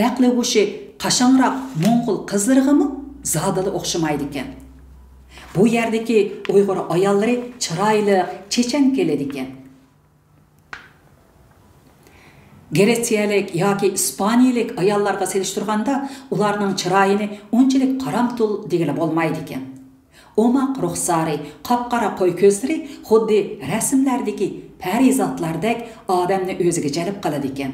ئەقلى-ھوشى قاشاڭراق موڭغۇل قىزلىرىغىمۇ زادىلا ئوخشىمايدىكەن. بۇ يەردىكى ئۇيغۇر ئاياللىرى چىرايلىق، چېچەن كېلىدىكەن. گرېتسىيەلىك ياكى ئىسپانىيەلىك ئاياللارغا سېلىشتۇرغاندا، ئۇلارنىڭ چىرايىنى ئۇنچىلىك قارامتۇل دېگىلى بولمايدىكەن. ئوماق رۇخسارى، قاپقارا قوي كۆزلىرى خۇددى رەسىملەردىكى پەرىزاتلاردەك ئادەمنى ئۆزىگە جەلپ قىلىدىكەن.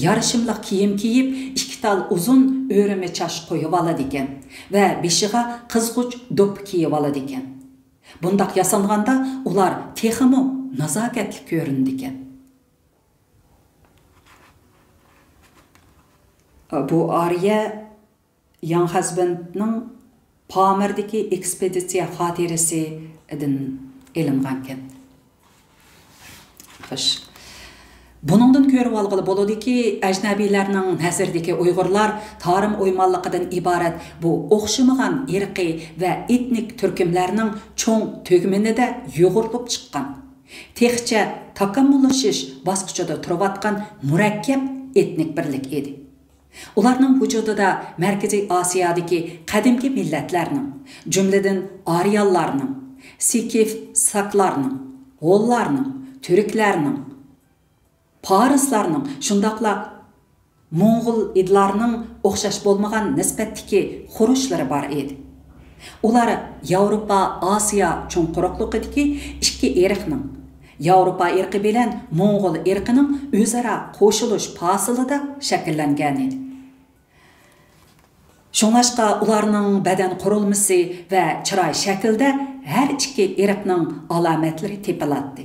يارىشىملىق كىيىم كىيىپ، ئىككى تال ئۇزۇن ئۆرۈمە چاچ قويۇۋالىدىكەن ۋە بېشىغا قىزغۇچ دوپپا كىيىۋالىدىكەن. بۇنداق ياسانغاندا ئۇلار تېخىمۇ نازاكەتلىك كۆرۈنىدىكەن. بۇ ئارىيە ياڭ خەزبىنتنىڭ پامىردىكى ئېكسپېدىتسىيە خاتىرىسىدىن ئېلىنغانكەن. خوش. بۇنىڭدىن كۆرۈۋالغىلى بولىدۇكى، ئەجنەبىيلەرنىڭ نەزىرىدىكى ئۇيغۇرلار تارىم ئويمانلىقىدىن ئىبارەت بۇ ئوخشىمىغان ئىرقىي ۋە ئېتنىك تۈركۈملەرنىڭ چوڭ تۈگمىنىدە يۇغۇرۇلۇپ چىققان، تېخىچە تاكامۇللىشىش باسقۇچىدا تۇرۇۋاتقان مۇرەككەپ ئېتنىك بىرلىك ئىدى. ئۇلارنىڭ ۋۇجۇدىدا مەركىزىي ئاسىيادىكى قەدىمكى مىللەتلەرنىڭ، جۈملىدىن ئارىيانلارنىڭ، سىكىف ساكلارنىڭ، ھونلارنىڭ، تۈركلەرنىڭ، پارسلارنىڭ، شۇنداقلا موڭغۇل ئىدلارنىڭ ئوخشاش بولمىغان نىسبەتتىكى خۇرۇچلىرى بار ئىدى. ئۇلار ياۋروپا ئاسىيا چوڭ قۇرۇقلۇقىدىكى ئىككى ئىرقنىڭ، ياۋروپا ئىرقى بىلەن موڭغۇل ئىرقىنىڭ ئۆزئارا قوشۇلۇش پاسىلىدا شەكىللەنگەن ئىدى. شۇڭلاشقا ئۇلارنىڭ بەدەن قۇرۇلمىسى ۋە چىراي شەكلىدە ھەر ئىككى ئىرقنىڭ ئالامەتلىرى تېپىلاتتى.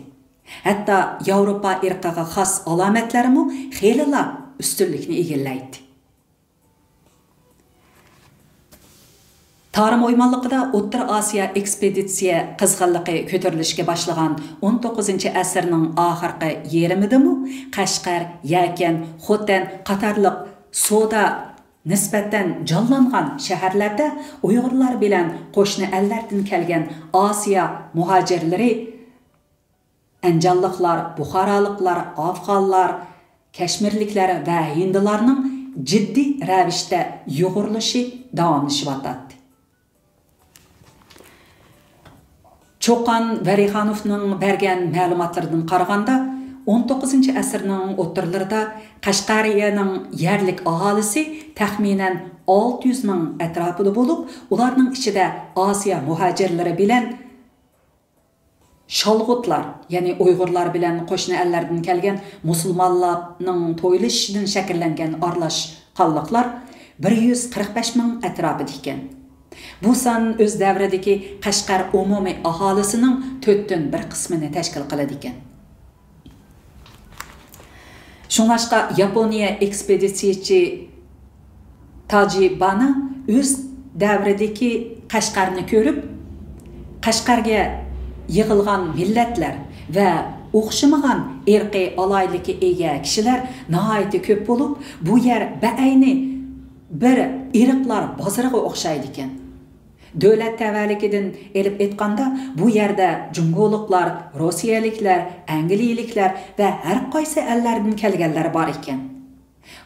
ھەتتا ياۋروپا ئىرقىغا خاس ئالامەتلەرمۇ خېلىلا ئۈستۈنلۈكنى ئىگىلەيتتى. تارىم ئويمانلىقىدا ئوتتۇرا ئاسىيا ئېكسپېدىتسىيە قىزغىنلىقى كۆتۈرۈلۈشكە باشلىغان ئون توققۇزىنچى ئەسىرنىڭ ئاخىرقى يېرىمىدىمۇ قەشقەر، يەكەن، خوتەن قاتارلىق سودا نىسبەتەن جانلانغان شەھەرلەردە ئۇيغۇرلار بىلەن قوشنا ئەللەردىن كەلگەن ئاسىيا مۇھاجىرلىرى، ئەنجانلىقلار، بۇخارالىقلار، ئافغانلار، كەشمىرلىكلەر ۋە ھىندىلارنىڭ جىددىي رەۋىشتە يۇغۇرۇلۇشى داۋاملىشىۋاتاتتى. چوقان ۋەلىخانوفنىڭ بەرگەن مەلۇماتلىرىدىن قارىغاندا، ئون توققۇزىنچى ئەسىرنىڭ ئوتتۇرىلىرىدا قەشقەرىيەنىڭ يەرلىك ئاھالىسى تەخمىنەن ئالتە يۈز مىڭ ئەتراپىدا بولۇپ، ئۇلارنىڭ ئىچىدە ئاسىيا مۇھاجىرلىرى بىلەن شالغۇتلار، يەنى ئۇيغۇرلار بىلەن قوشنا ئەللەردىن كەلگەن مۇسۇلمانلارنىڭ تويلىشىشىدىن شەكىللەنگەن ئارىلاشقانلىقلار بىر يۈز قىرىق بەش مىڭ ئەتراپىدا ئىكەن. بۇ سان ئۆز دەۋرىدىكى قەشقەر ئومۇمىي ئاھالىسىنىڭ تۆتتىن بىر قىسمىنى تەشكىل قىلىدىكەن. شۇڭلاشقا ياپونىيە ئېكسپېدىتسىيىچى تاجىبانا ئۆز دەۋرىدىكى قەشقەرنى كۆرۈپ، قەشقەرگە يىغىلغان مىللەتلەر ۋە ئوخشىمىغان ئىرقىي ئالاھىدىلىككە ئىگە كىشىلەر ناھايىتى كۆپ بولۇپ، بۇ يەر بەئەينى بىر ئىرقلار بازىرىغا ئوخشايدىكەن. دۆلەت تەۋەلىكىدىن ئېلىپ ئېيتقاندا، بۇ يەردە جۇڭگولۇقلار، روسىيەلىكلەر، ئەنگلىيەلىكلەر ۋە ھەر قايسى ئەللەردىن كەلگەنلەر بار ئىكەن.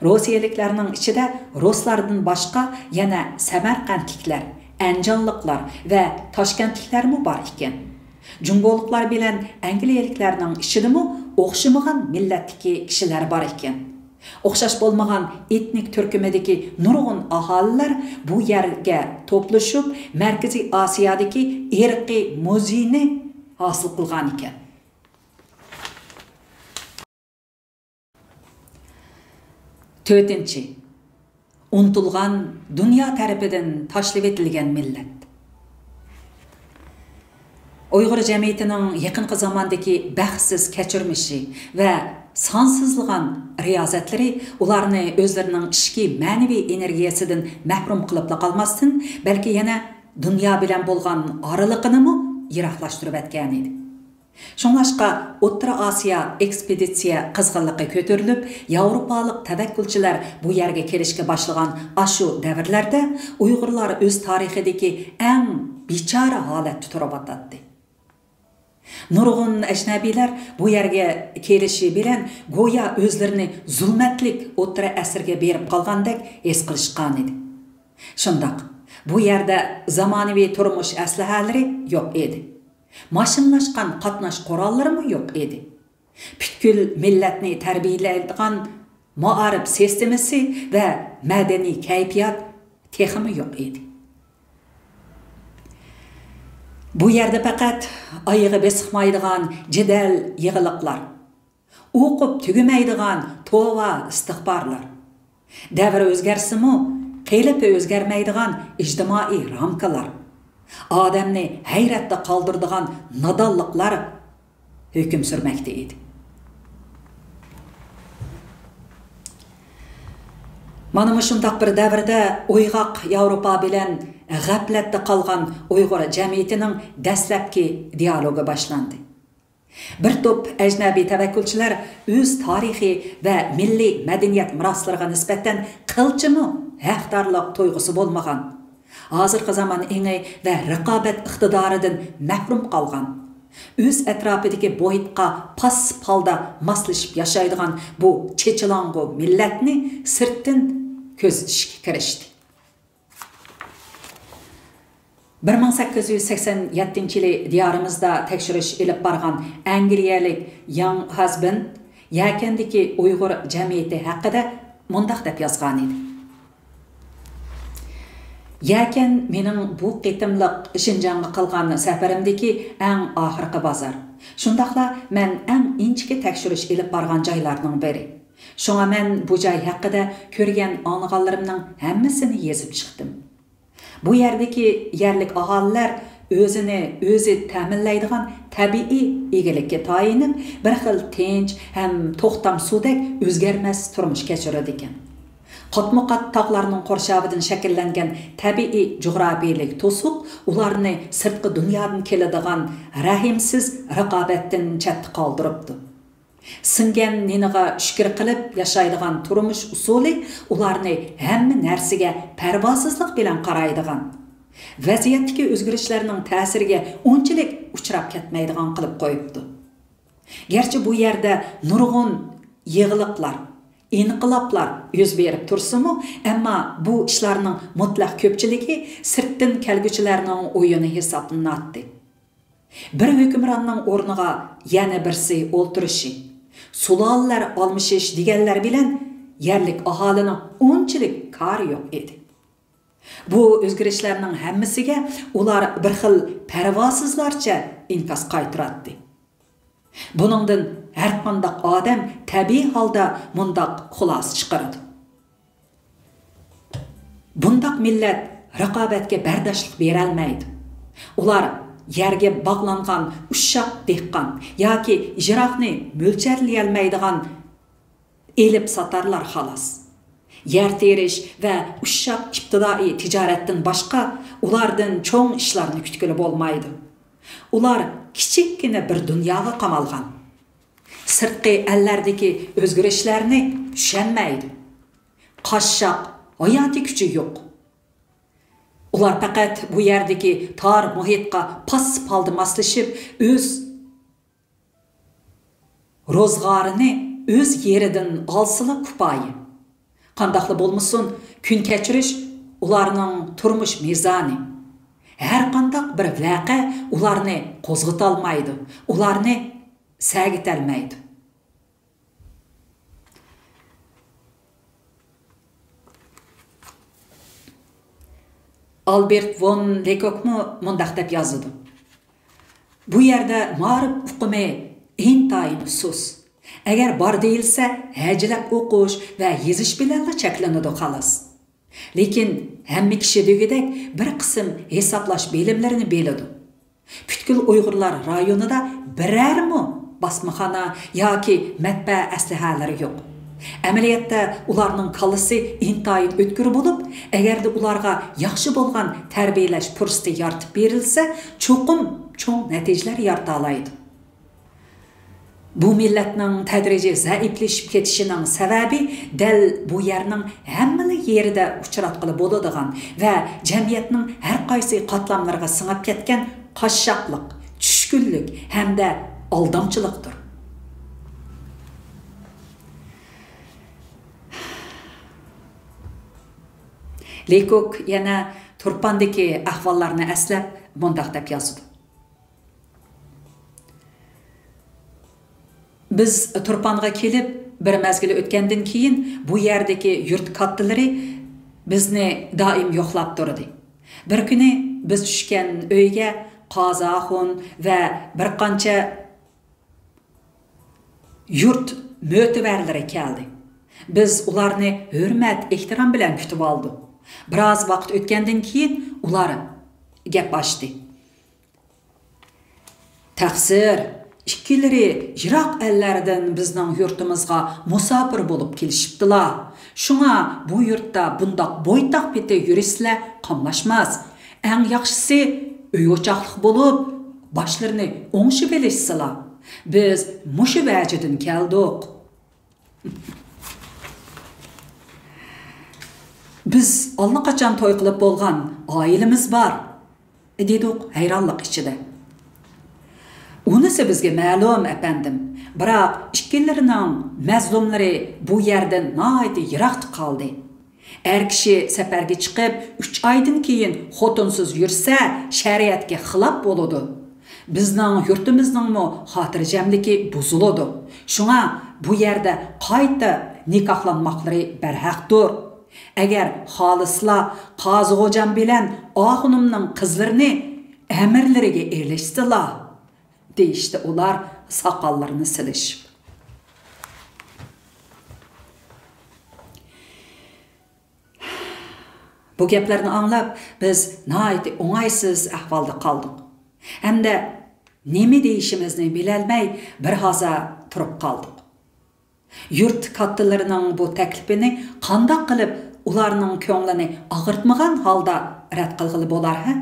روسىيەلىكلەرنىڭ ئىچىدە رۇسلاردىن باشقا يەنە سەمەرقەنتلىكلەر، ئەنجانلىقلار ۋە تاشكەنتلىكلەرمۇ بار ئىكەن. جۇڭگولۇقلار بىلەن ئەنگلىيەلىكلەرنىڭ ئىچىدىمۇ ئوخشىمىغان مىللەتتىكى كىشىلەر بار ئىكەن. ئوخشاش بولمىغان ئېتنىك تۈركۈمىدىكى نۇرغۇن ئاھالىلەر بۇ يەرگە توپلىشىپ، مەركىزىي ئاسىيادىكى ئىرقىي مۇزېينى ھاسىل قىلغان ئىكەن. تۆتىنچى، ئۇنتۇلغان، دۇنيا تەرىپىدىن تاشلىۋېتىلگەن مىللەت. ئۇيغۇر جەمئىيىتىنىڭ يېقىنقى زاماندىكى بەختسىز كەچۈرمىشى ۋە سانسىزلىغان رىيازەتلىرى ئۇلارنى ئۆزلىرىنىڭ ئىچكى مەنىۋى ئېنېرگىيەسىدىن مەھرۇم قىلىپلا قالماستىن، بەلكى يەنە دۇنيا بىلەن بولغان ئارىلىقىنىمۇ يىراقلاشتۇرۇۋەتكەنىدى. شۇڭلاشقا، ئوتتۇرا ئاسىيا ئېكسپېدىتسىيە قىزغىنلىقى كۆتۈرۈلۈپ، ياۋروپالىق تەۋەككۈلچىلەر بۇ يەرگە كېلىشكە باشلىغان ئاشۇ دەۋرلەردە ئۇيغۇرلار ئۆز تارىخىدىكى ئەڭ بىچارە ھالەتتە تۇرۇۋاتاتتى. نۇرغۇن ئەجنەبىيلەر بۇ يەرگە كېلىشى بىلەن گويا ئۆزلىرىنى زۇلمەتلىك ئوتتۇرا ئەسىرگە بېرىپ قالغاندەك ھېس قىلىشقانىدى. شۇنداق، بۇ يەردە زامانىۋى تۇرمۇش ئەسلىھەلىرى يوق ئىدى. ماشىنىلاشقان قاتناش قوراللىرىمۇ يوق ئىدى. پۈتكۈل مىللەتنى تەربىيەلەيدىغان مائارىپ سىستېمىسى ۋە مەدەنىي كەيپىيات تېخىمۇ يوق ئىدى. بۇ يەردە پەقەت ئايىغى بېسىقمايدىغان جېدەل يېغىلىقلار، ئوقۇپ تۈگىمەيدىغان توۋا ئىستىغپارلار، دەۋر ئۆزگەرسىمۇ، قېلىپى ئۆزگەرمەيدىغان ئىجتىمائىي رامكىلار، ئادەمنى ھەيرەتتە قالدۇرىدىغان نادانلىقلار ھۆكۈم سۈرمەكتە ئىدى. مانا مۇشۇنداق بىر دەۋردە ئويغاق ياۋروپا بىلەن غەپلەتتە قالغان ئۇيغۇر جەمئىيىتىنىڭ دەسلەپكى دىيالوگى باشلاندى. بىر توپ ئەجنەبىي تەۋەككۈلچىلەر ئۆز تارىخى ۋە مىللىي مەدەنىيەت مىراسلىرىغا نىسبەتەن قىلچىمۇ ھەقدارلىق تۇيغۇسى بولمىغان، ھازىرقى زامان ئېڭى ۋە رىقابەت ئىقتىدارىدىن مەھرۇم قالغان، ئۆز ئەتراپىدىكى مۇھىتقا پاسسىپ ھالدا ماسلىشىپ ياشايدىغان بۇ چېچىلاڭغۇ مىللەتنى سىرتتىن كۆزىتىشكە كىرىشتى. بىر مىڭ سەككىز يۈز سەكسەن يەتتىنچى يىلى دىيارىمىزدا تەكشۈرۈش ئېلىپ بارغان ئەنگلىيەلىك ياڭ ھازبېند يەكەندىكى ئۇيغۇر جەمئىيىتى ھەققىدە مۇنداق دەپ يازغانىدى: يەكەن مېنىڭ بۇ قېتىملىق شىنجاڭغا قىلغان سەپىرىمدىكى ئەڭ ئاخىرقى بازار. شۇنداقلا مەن ئەڭ ئىنچىكە تەكشۈرۈش ئېلىپ بارغان جايلارنىڭ بىرى. شۇڭا مەن بۇ جاي ھەققىدە كۆرگەن، ئاڭلىغانلىرىمنىڭ ھەممىسىنى يېزىپ چىقتىم. بۇ يەردىكى يەرلىك ئاھالىلەر ئۆزىنى ئۆزى تەمىنلەيدىغان تەبىئىي ئىگىلىككە تايىنىپ، بىر خىل تىنچ ھەم توختام سۇدەك ئۆزگەرمەس تۇرمۇش كەچۈرىدىكەن. قاتمۇقات تاغلارنىڭ قورشاۋىدىن شەكىللەنگەن تەبىئىي جۇغراپىيىلىك توسۇق ئۇلارنى سىرتقى دۇنيادىن كېلىدىغان رەھىمسىز رىقابەتتىن چەتتە قالدۇرۇپتۇ. سىڭگەن نېنىغا شۈكۈر قىلىپ ياشايدىغان تۇرمۇش ئۇسۇلى ئۇلارنى ھەممە نەرسىگە پەرۋاسىزلىق بىلەن قارايدىغان، ۋەزىيەتتىكى ئۆزگىرىشلەرنىڭ تەسىرىگە ئۇنچىلىك ئۇچراپ كەتمەيدىغان قىلىپ قويۇپتۇ. گەرچە بۇ يەردە نۇرغۇن يېغىلىقلار، ئىنقىلابلار يۈز بېرىپ تۇرسىمۇ، ئەمما بۇ ئىشلارنىڭ مۇتلەق كۆپچىلىكى سىرتتىن كەلگۈچىلەرنىڭ ئويۇنى ھېسابلىناتتى. بىر ھۆكۈمراننىڭ ئورنىغا يەنە بىرسى ئولتۇرۇشى، سۇلالىلەر ئالمىشىش دېگەنلەر بىلەن يەرلىك ئاھالىنىڭ ئۇنچىلىك كارى يوق ئىدى. بۇ ئۆزگىرىشلەرنىڭ ھەممىسىگە ئۇلار بىر خىل پەرۋاسىزلارچە ئىنكاس قايتۇراتتى. بۇنىڭدىن ھەرقانداق ئادەم تەبىئىي ھالدا مۇنداق خۇلاسە چىقىرىدۇ. بۇنداق مىللەت رىقابەتكە بەرداشلىق بېرەلمەيدۇ. ئۇلار يەرگە باغلانغان ئۇششاق دېھقان ياكى يىراقنى مۆلچەرلىيەلمەيدىغان ئېلىپ ساتارلار خالاس. يەر تېرىش ۋە ئۇششاق ئىپتىدائىي تىجارەتتىن باشقا ئۇلاردىن چوڭ ئىشلارنى كۈتكىلى بولمايدۇ. ئۇلار كىچىككىنە بىر دۇنياغا قامالغان. سىرتقى ئەللەردىكى ئۆزگىرىشلەرنى چۈشەنمەيدۇ. قاششاق، ھاياتىي كۈچى يوق. ئۇلار پەقەت بۇ يەردىكى تار مۇھىتقا پاسسىپ ھالدا ماسلىشىپ، ئۆز روزغارىنى ئۆز يېرىدىن ئالسىلا كۇپايە. قانداقلا بولمىسۇن، كۈن كەچۈرۈش ئۇلارنىڭ تۇرمۇش مىزانى. ھەرقانداق بىر ۋەقە ئۇلارنى قوزغىتالمايدۇ، ئۇلارنى سەگىتەلمەيدۇ. ئالبېرت ۋون لېكوكمۇ مۇنداق دەپ يازىدۇ: بۇ يەردە مائارىپ ئۇقۇمى ئىنتايىن سۇس. ئەگەر بار دېيىلسە، ھەجىلەپ ئوقۇش ۋە يېزىش بىلەنلا چەكلىنىدۇ، خالاس. لېكىن ھەممە كىشى دېگۈدەك بىر قىسىم ھېسابلاش بىلىملىرىنى بىلىدۇ. پۈتكۈل ئۇيغۇرلار رايونىدا بىرەرمۇ باسمىخانا ياكى مەتبەئە ئەسلىھەلىرى يوق. ئەمەلىيەتتە ئۇلارنىڭ كاللىسى ئىنتايىن ئۆتكۈر بولۇپ، ئەگەردە ئۇلارغا ياخشى بولغان تەربىيەلەش پۇرسىتى يارىتىپ بېرىلسە، چوقۇم چوڭ نەتىجىلەر يارىتالايدۇ. بۇ مىللەتنىڭ تەدرىجىي زەئىپلىشىپ كېتىشىنىڭ سەۋەبى دەل بۇ يەرنىڭ ھەممىلا يېرىدە ئۇچراتقىلى بولىدىغان ۋە جەمئىيەتنىڭ ھەر قايسى قاتلاملىرىغا سىڭىپ كەتكەن قاششاقلىق، چۈشكۈنلۈك ھەمدە ئالدامچىلىقتۇر. لېكوك يەنە تۇرپاندىكى ئەھۋاللارنى ئەسلەپ مۇنداق دەپ يازىدۇ: بىز تۇرپانغا كېلىپ، بىر مەزگىل ئۆتكەندىن كېيىن، بۇ يەردىكى يۇرت كاتتىلىرى بىزنى دائىم يوقلاپ تۇردى. بىر كۈنى بىز چۈشكەن ئۆيگە قازى ئاخۇن ۋە بىر قانچە يۇرت مۆتىۋەرلىرى كەلدى. بىز ئۇلارنى ھۆرمەت، ئېھتىرام بىلەن كۈتۈۋالدۇق. بىراز ۋاقىت ئۆتكەندىن كېيىن ئۇلار گەپ ئاچتى. تەقسىر، ئىككىلىرى يىراق ئەللەردىن بىزنىڭ يۇرتىمىزغا مۇساپىر بولۇپ كېلىشىپتىلا. شۇڭا بۇ يۇرتتا بۇنداق بويتاق پېتى يۈرسىلە قاملاشماس. ئەڭ ياخشىسى ئۆي-ئوچاقلىق بولۇپ، باشلىرىنى ئوڭشىۋېلىشسىلا. بىز مۇشۇ ۋەجىدىن كەلدۇق. بىز ئاللىقاچان توي قىلىپ بولغان، ئائىلىمىز بار، دېدۇق ھەيرانلىق ئىچىدە. ئۇنىسى بىزگە مەلۇم، ئەپەندىم. بىراق ئىككىلىرىنىڭ مەزلۇملىرى بۇ يەردىن ناھايىتى يىراقتا قالدى. ئەر كىشى سەپەرگە چىقىپ، ئۈچ ئايدىن كېيىن خوتۇنسىز يۈرسە، شەرىئەتكە خىلاپ بولىدۇ. بىزنىڭ يۇرتىمىزنىڭمۇ خاتىرجەملىكى بۇزۇلىدۇ. شۇڭا بۇ يەردە قايتا نىكاھلانماقلىرى بەرھەقتۇر. ئەگەر خالىسىلا، قازى غوجام بىلەن ئاخۇنۇمنىڭ قىزلىرىنى ئەمىرلىرىگە ئېلىشسىلا، دېيىشتى ئۇلار ساقاللىرىنى سېلىشىپ. بۇ گەپلەرنى ئاڭلاپ، بىز ناھايىتى ئوڭايسىز ئەھۋالدا قالدۇق ھەمدە نېمە دېيىشىمىزنى بىلەلمەي بىر ھازا تۇرۇپ قالدۇق. يۇرت كاتتىلىرىنىڭ بۇ تەكلىپىنى قانداق قىلىپ ئۇلارنىڭ كۆڭلىنى ئاغرىتمىغان ھالدا رەت قىلغىلى بولار ھە؟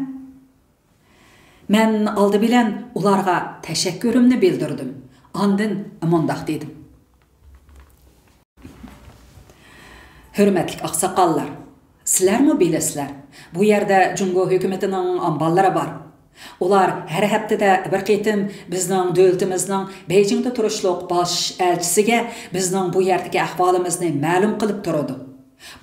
مەن ئالدى بىلەن ئۇلارغا تەشەككۈرۈمنى بىلدۈردۈم. ئاندىن مۇنداق دېدىم. ھۆرمەتلىك ئاقساقاللار، سىلەرمۇ بىلىسىلەر، بۇ يەردە جۇڭگو ھۆكۈمىتىنىڭ ئامبارلىرى بار. ئۇلار ھەر ھەپتىدە بىر قېتىم بىزنىڭ دۆلىتىمىزنىڭ بېيجىڭدا تۇرۇشلۇق باش ئەلچىسىگە بىزنىڭ بۇ يەردىكى ئەھۋالىمىزنى مەلۇم قىلىپ تۇرىدۇ.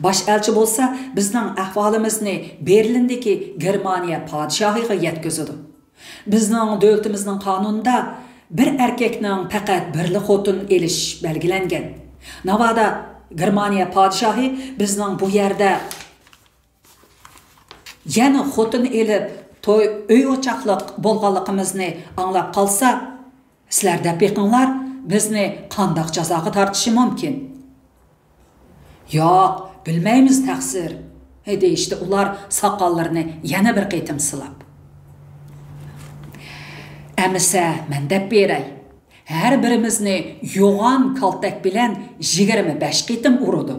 باش ئەلچى بولسا بىزنىڭ ئەھۋالىمىزنى بېرلىندىكى گېرمانىيە پادىشاھىغا يەتكۈزىدۇ. بىزنىڭ دۆلىتىمىزنىڭ قانۇنىدا بىر ئەركەكنىڭ پەقەت بىرلا خوتۇن ئېلىش بەلگىلەنگەن. ناۋادا گېرمانىيە پادىشاھى بىزنىڭ بۇ يەردە يەنە خوتۇن ئېلىپ، توي، ئۆي-ئوچاقلىق بولغانلىقىمىزنى ئاڭلاپ قالسا، سىلەر دەپ بېقىڭلار، بىزنى قانداق جازاغا تارتىشى مۇمكىن؟ ياق، بىلمەيمىز، تەقسىر، دېيىشتى ئۇلار ساقاللىرىنى يەنە بىر قېتىم سىلاپ. ئەمىسە مەن دەپ بېرەي، ھەر بىرىمىزنى يوغان كالتەك بىلەن يىگىرمە بەش قېتىم ئۇرىدۇ.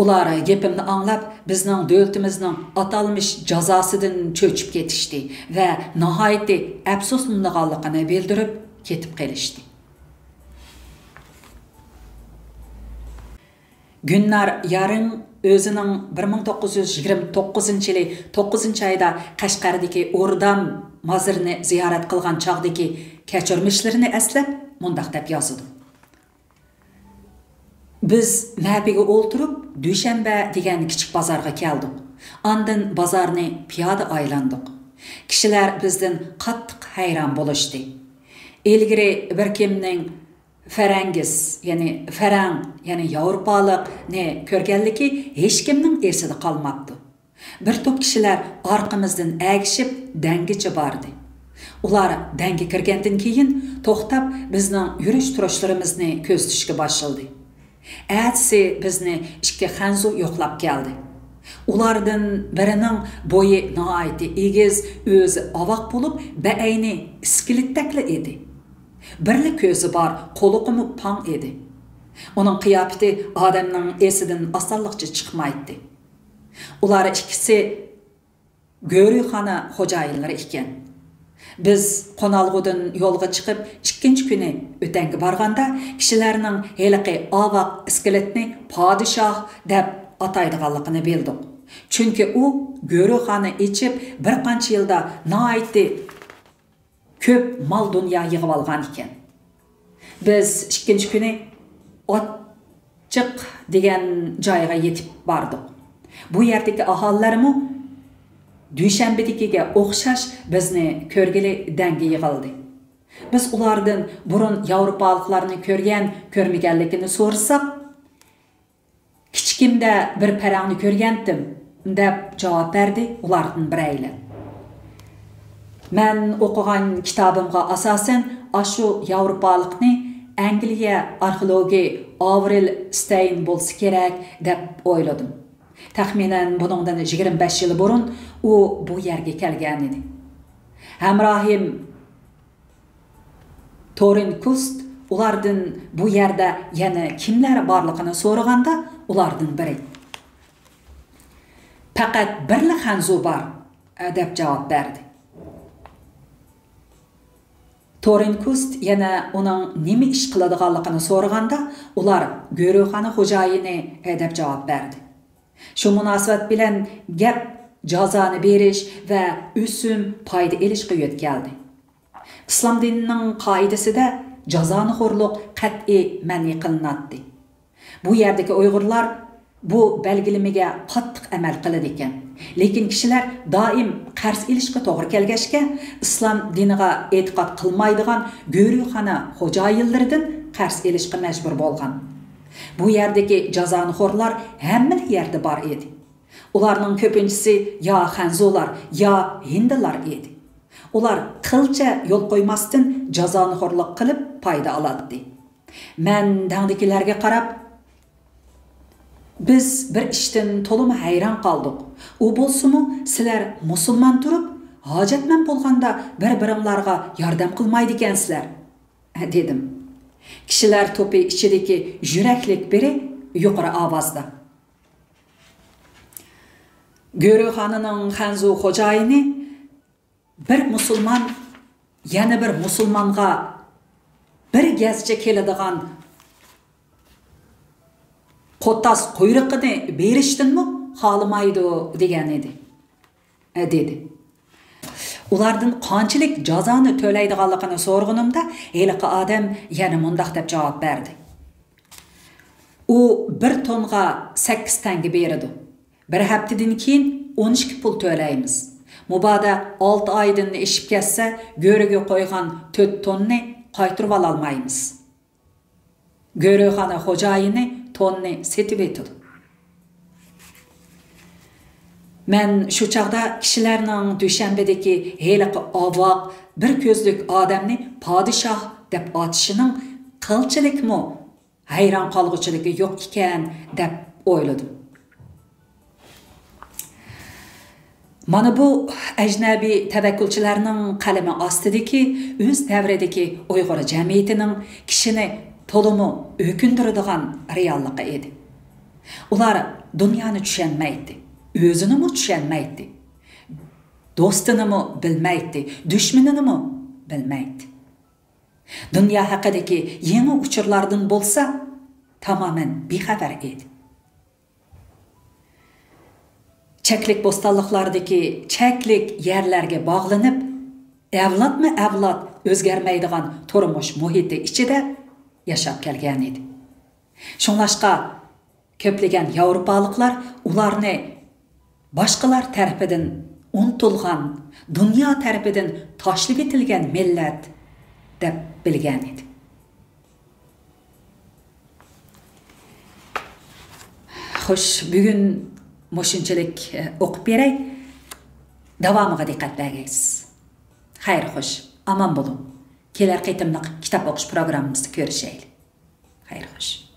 ئۇلار گېپىمنى ئاڭلاپ، بىزنىڭ دۆلىتىمىزنىڭ ئاتالمىش جازاسىدىن چۆچۈپ كېتىشتى ۋە ناھايىتى ئەپسۇسلىنىدىغانلىقىنى بىلدۈرۈپ كېتىپ قېلىشتى. گۈلنار يارىڭ ئۆزىنىڭ بىر مىڭ توققۇز يۈز يىگىرمە توققۇزىنچى يىلى توققۇزىنچى ئايدا قەشقەردىكى ئوردام مازىرىنى زىيارەت قىلغان چاغدىكى كەچۈرمىشلىرىنى ئەسلەپ مۇنداق دەپ يازىدۇ. بىز مەپىگە ئولتۇرۇپ، دۈشەنبە دېگەن كىچىك بازارغا كەلدۇق. ئاندىن بازارنى پىيادە ئايلاندۇق. كىشىلەر بىزدىن قاتتىق ھەيران بولۇشتى. ئىلگىرى بىر كىمنىڭ فەرەنگىز، يەنى فەرەڭ، يەنى ياۋروپالىقنى كۆرگەنلىكى ھېچكىمنىڭ ئېسىدە قالماپتۇ. بىر توپ كىشىلەر ئارقىمىزدىن ئەگىشىپ دەڭگىچە باردى. ئۇلار دەڭگە كىرگەندىن كېيىن توختاپ، بىزنىڭ يۈرۈش-تۇرۇشلىرىمىزنى كۆزىتىشكە باشلىدى. ئەتىسى بىزنى ئىككى خەنزۇ يوقلاپ كەلدى. ئۇلاردىن بىرىنىڭ بويى ناھايىتى ئېگىز، ئۆزى ئاۋاق بولۇپ، بەئەينى ئىسكىلىتتەكلا ئىدى. بىرلا كۆزى بار، قۇلىقىمۇ پاڭ ئىدى. ئۇنىڭ قىياپىتى ئادەمنىڭ ئېسىدىن ئاسانلىقچە چىقمايتتى. ئۇلار ئىككىسى گۆرۈخانا خوجايىنلىرى ئىكەن. بىز قونالغۇدىن يولغا چىقىپ، ئىككىنچى كۈنى ئۆتەڭگە بارغاندا، كىشىلەرنىڭ ھېلىقى ئاۋاق ئىسكىلىتنى پادىشاھ دەپ ئاتايدىغانلىقىنى بىلدۇق. چۈنكى ئۇ گۆرۈخانا ئېچىپ، بىر قانچە يىلدا ناھايىتى كۆپ مال-دۇنيا يىغىۋالغان ئىكەن. بىز ئىككىنچى كۈنى ئاچچىق دېگەن جايغا يېتىپ باردۇق. بۇ يەردىكى ئاھالىلەرمۇ دۈشەنبىدىكىگە ئوخشاش بىزنى كۆرگىلى دەڭگە يىغىلدى. بىز ئۇلاردىن بۇرۇن ياۋروپالىقلارنى كۆرگەن، كۆرمىگەنلىكىنى سورىساق، «كىچىكىمدە بىر پەرەڭنى كۆرگەنتىم» دەپ جاۋاب بەردى ئۇلاردىن بىرەيلەن. مەن ئوقۇغان كىتابىمغا ئاساسەن، ئاشۇ ياۋروپالىقنى ئەنگلىيە ئارخېئولوگى ئاۋرىل ستەين بولسا كېرەك دەپ ئويلىدىم. تەخمىنەن بۇنىڭدىن يىگىرمە بەش يىل بۇرۇن ئۇ بۇ يەرگە كەلگەنىدى. ھەمراھىم تورنكۇست ئۇلاردىن بۇ يەردە يەنە كىملەر بارلىقىنى سورىغاندا، ئۇلاردىن بىرى، «پەقەت بىرلا خەنزۇ بار» دەپ جاۋاب بەردى. تورنكۇست يەنە ئۇنىڭ نېمە ئىش قىلىدىغانلىقىنى سورىغاندا، ئۇلار «گۆرۈخانا خوجايىنى» دەپ جاۋاب بەردى. شۇ مۇناسىۋەت بىلەن گەپ جازانى بېرىش ۋە ئۆسۈم پايدا ئېلىشقا يۆتكەلدى. ئىسلام دىنىنىڭ قائىدىسىدە جازانىخورلۇق قەتئىي مەنئى قىلىناتتى. بۇ يەردىكى ئۇيغۇرلار بۇ بەلگىلىمىگە قاتتىق ئەمەل قىلىدىكەن. لېكىن كىشىلەر دائىم قەرز ئېلىشقا توغرا كەلگەچكە، ئىسلام دىنىغا ئېتىقاد قىلمايدىغان گۆرۈخانا خوجايىنلىرىدىن قەرز ئېلىشقا مەجبۇر بولغان. بۇ يەردىكى جازانىخورلار ھەممىلا يەردە بار ئىدى. ئۇلارنىڭ كۆپىنچىسى يا خەنزۇلار، يا ھىندىلار ئىدى. ئۇلار قىلچە يول قويماستىن جازانىخورلۇق قىلىپ پايدا ئالاتتى. مەن دەڭدىكىلەرگە قاراپ، «بىز بىر ئىشتىن تولىمۇ ھەيران قالدۇق. ئۇ بولسىمۇ، سىلەر مۇسۇلمان تۇرۇپ، ھاجەتمەن بولغاندا بىر-بىرىڭلارغا ياردەم قىلمايدىكەنسىلەر» دېدىم. كىشىلەر توپى ئىچىدىكى يۈرەكلىك بىرى يۇقىرى ئاۋازدا، «گۆرۈخانىنىڭ خەنزۇ خوجايىنى بىر مۇسۇلمان يەنە بىر مۇسۇلمانغا بىر گەزچە كېلىدىغان قوتاس قۇيرۇقىنى بېرىشتىنمۇ خالىمايدۇ» دېگەن ئىدى، دېدى. ئۇلاردىن قانچىلىك جازانى تۆلەيدىغانلىقىنى سورىغىنىمدا، ھېلىقى ئادەم يەنە مۇنداق دەپ جاۋاب بەردى: «ئۇ بىر تونغا سەككىز تەڭگە بېرىدۇ. بىر ھەپتىدىن كېيىن ئون ئىككى پۇل تۆلەيمىز. مۇبادا ئالتە ئايدىن ئېشىپ كەتسە، گۆرۈگە قويغان تۆت توننى قايتۇرۇۋالالمايمىز. گۆرۈخانا خوجايىنى توننى سېتىۋېتىدۇ.» مەن شۇ چاغدا كىشىلەرنىڭ دۈشەنبىدىكى ھېلىقى ئاۋاق، بىر كۆزلۈك ئادەمنى پادىشاھ دەپ ئاتىشىنىڭ قىلچىلىكمۇ ھەيران قالغۇچىلىكى يوق ئىكەن، دەپ ئويلىدىم. مانا بۇ ئەجنەبىي تەۋەككۈلچىلەرنىڭ قەلىمى ئاستىدىكى ئۆز دەۋرىدىكى ئۇيغۇر جەمئىيىتىنىڭ كىشىنى تولىمۇ ئۆكۈندۈرىدىغان رېئاللىقى ئىدى. ئۇلار دۇنيانى چۈشەنمەيتتى، ئۆزىنىمۇ چۈشەنمەيتتى، دوستىنىمۇ بىلمەيتتى، دۈشمىنىنىمۇ بىلمەيتتى. دۇنيا ھەققىدىكى يېڭى ئۇچۇرلاردىن بولسا تامامەن بىخەۋەر ئىدى. چەكلىك بوستانلىقلاردىكى چەكلىك يەرلەرگە باغلىنىپ، ئەۋلادمۇ ئەۋلاد ئۆزگەرمەيدىغان تۇرمۇش مۇھىتى ئىچىدە ياشاپ كەلگەنىدى. شۇڭلاشقا، كۆپلىگەن ياۋروپالىقلار ئۇلارنى باشقىلار تەرىپىدىن ئۇنتۇلغان، دۇنيا تەرىپىدىن تاشلىۋېتىلگەن مىللەت دەپ بىلگەنىدى. خوش، بۈگۈن مۇشۇنچىلىك، ئە، ئوقۇپ بېرەي. داۋامىغا دىققەت بەرگەيسىز. خەير، خوش. ئامان بولۇڭ. كېلەر قېتىملىق كىتاب ئوقۇش پروگراممىمىزدا كۆرۈشەيلى. خەير، خوش.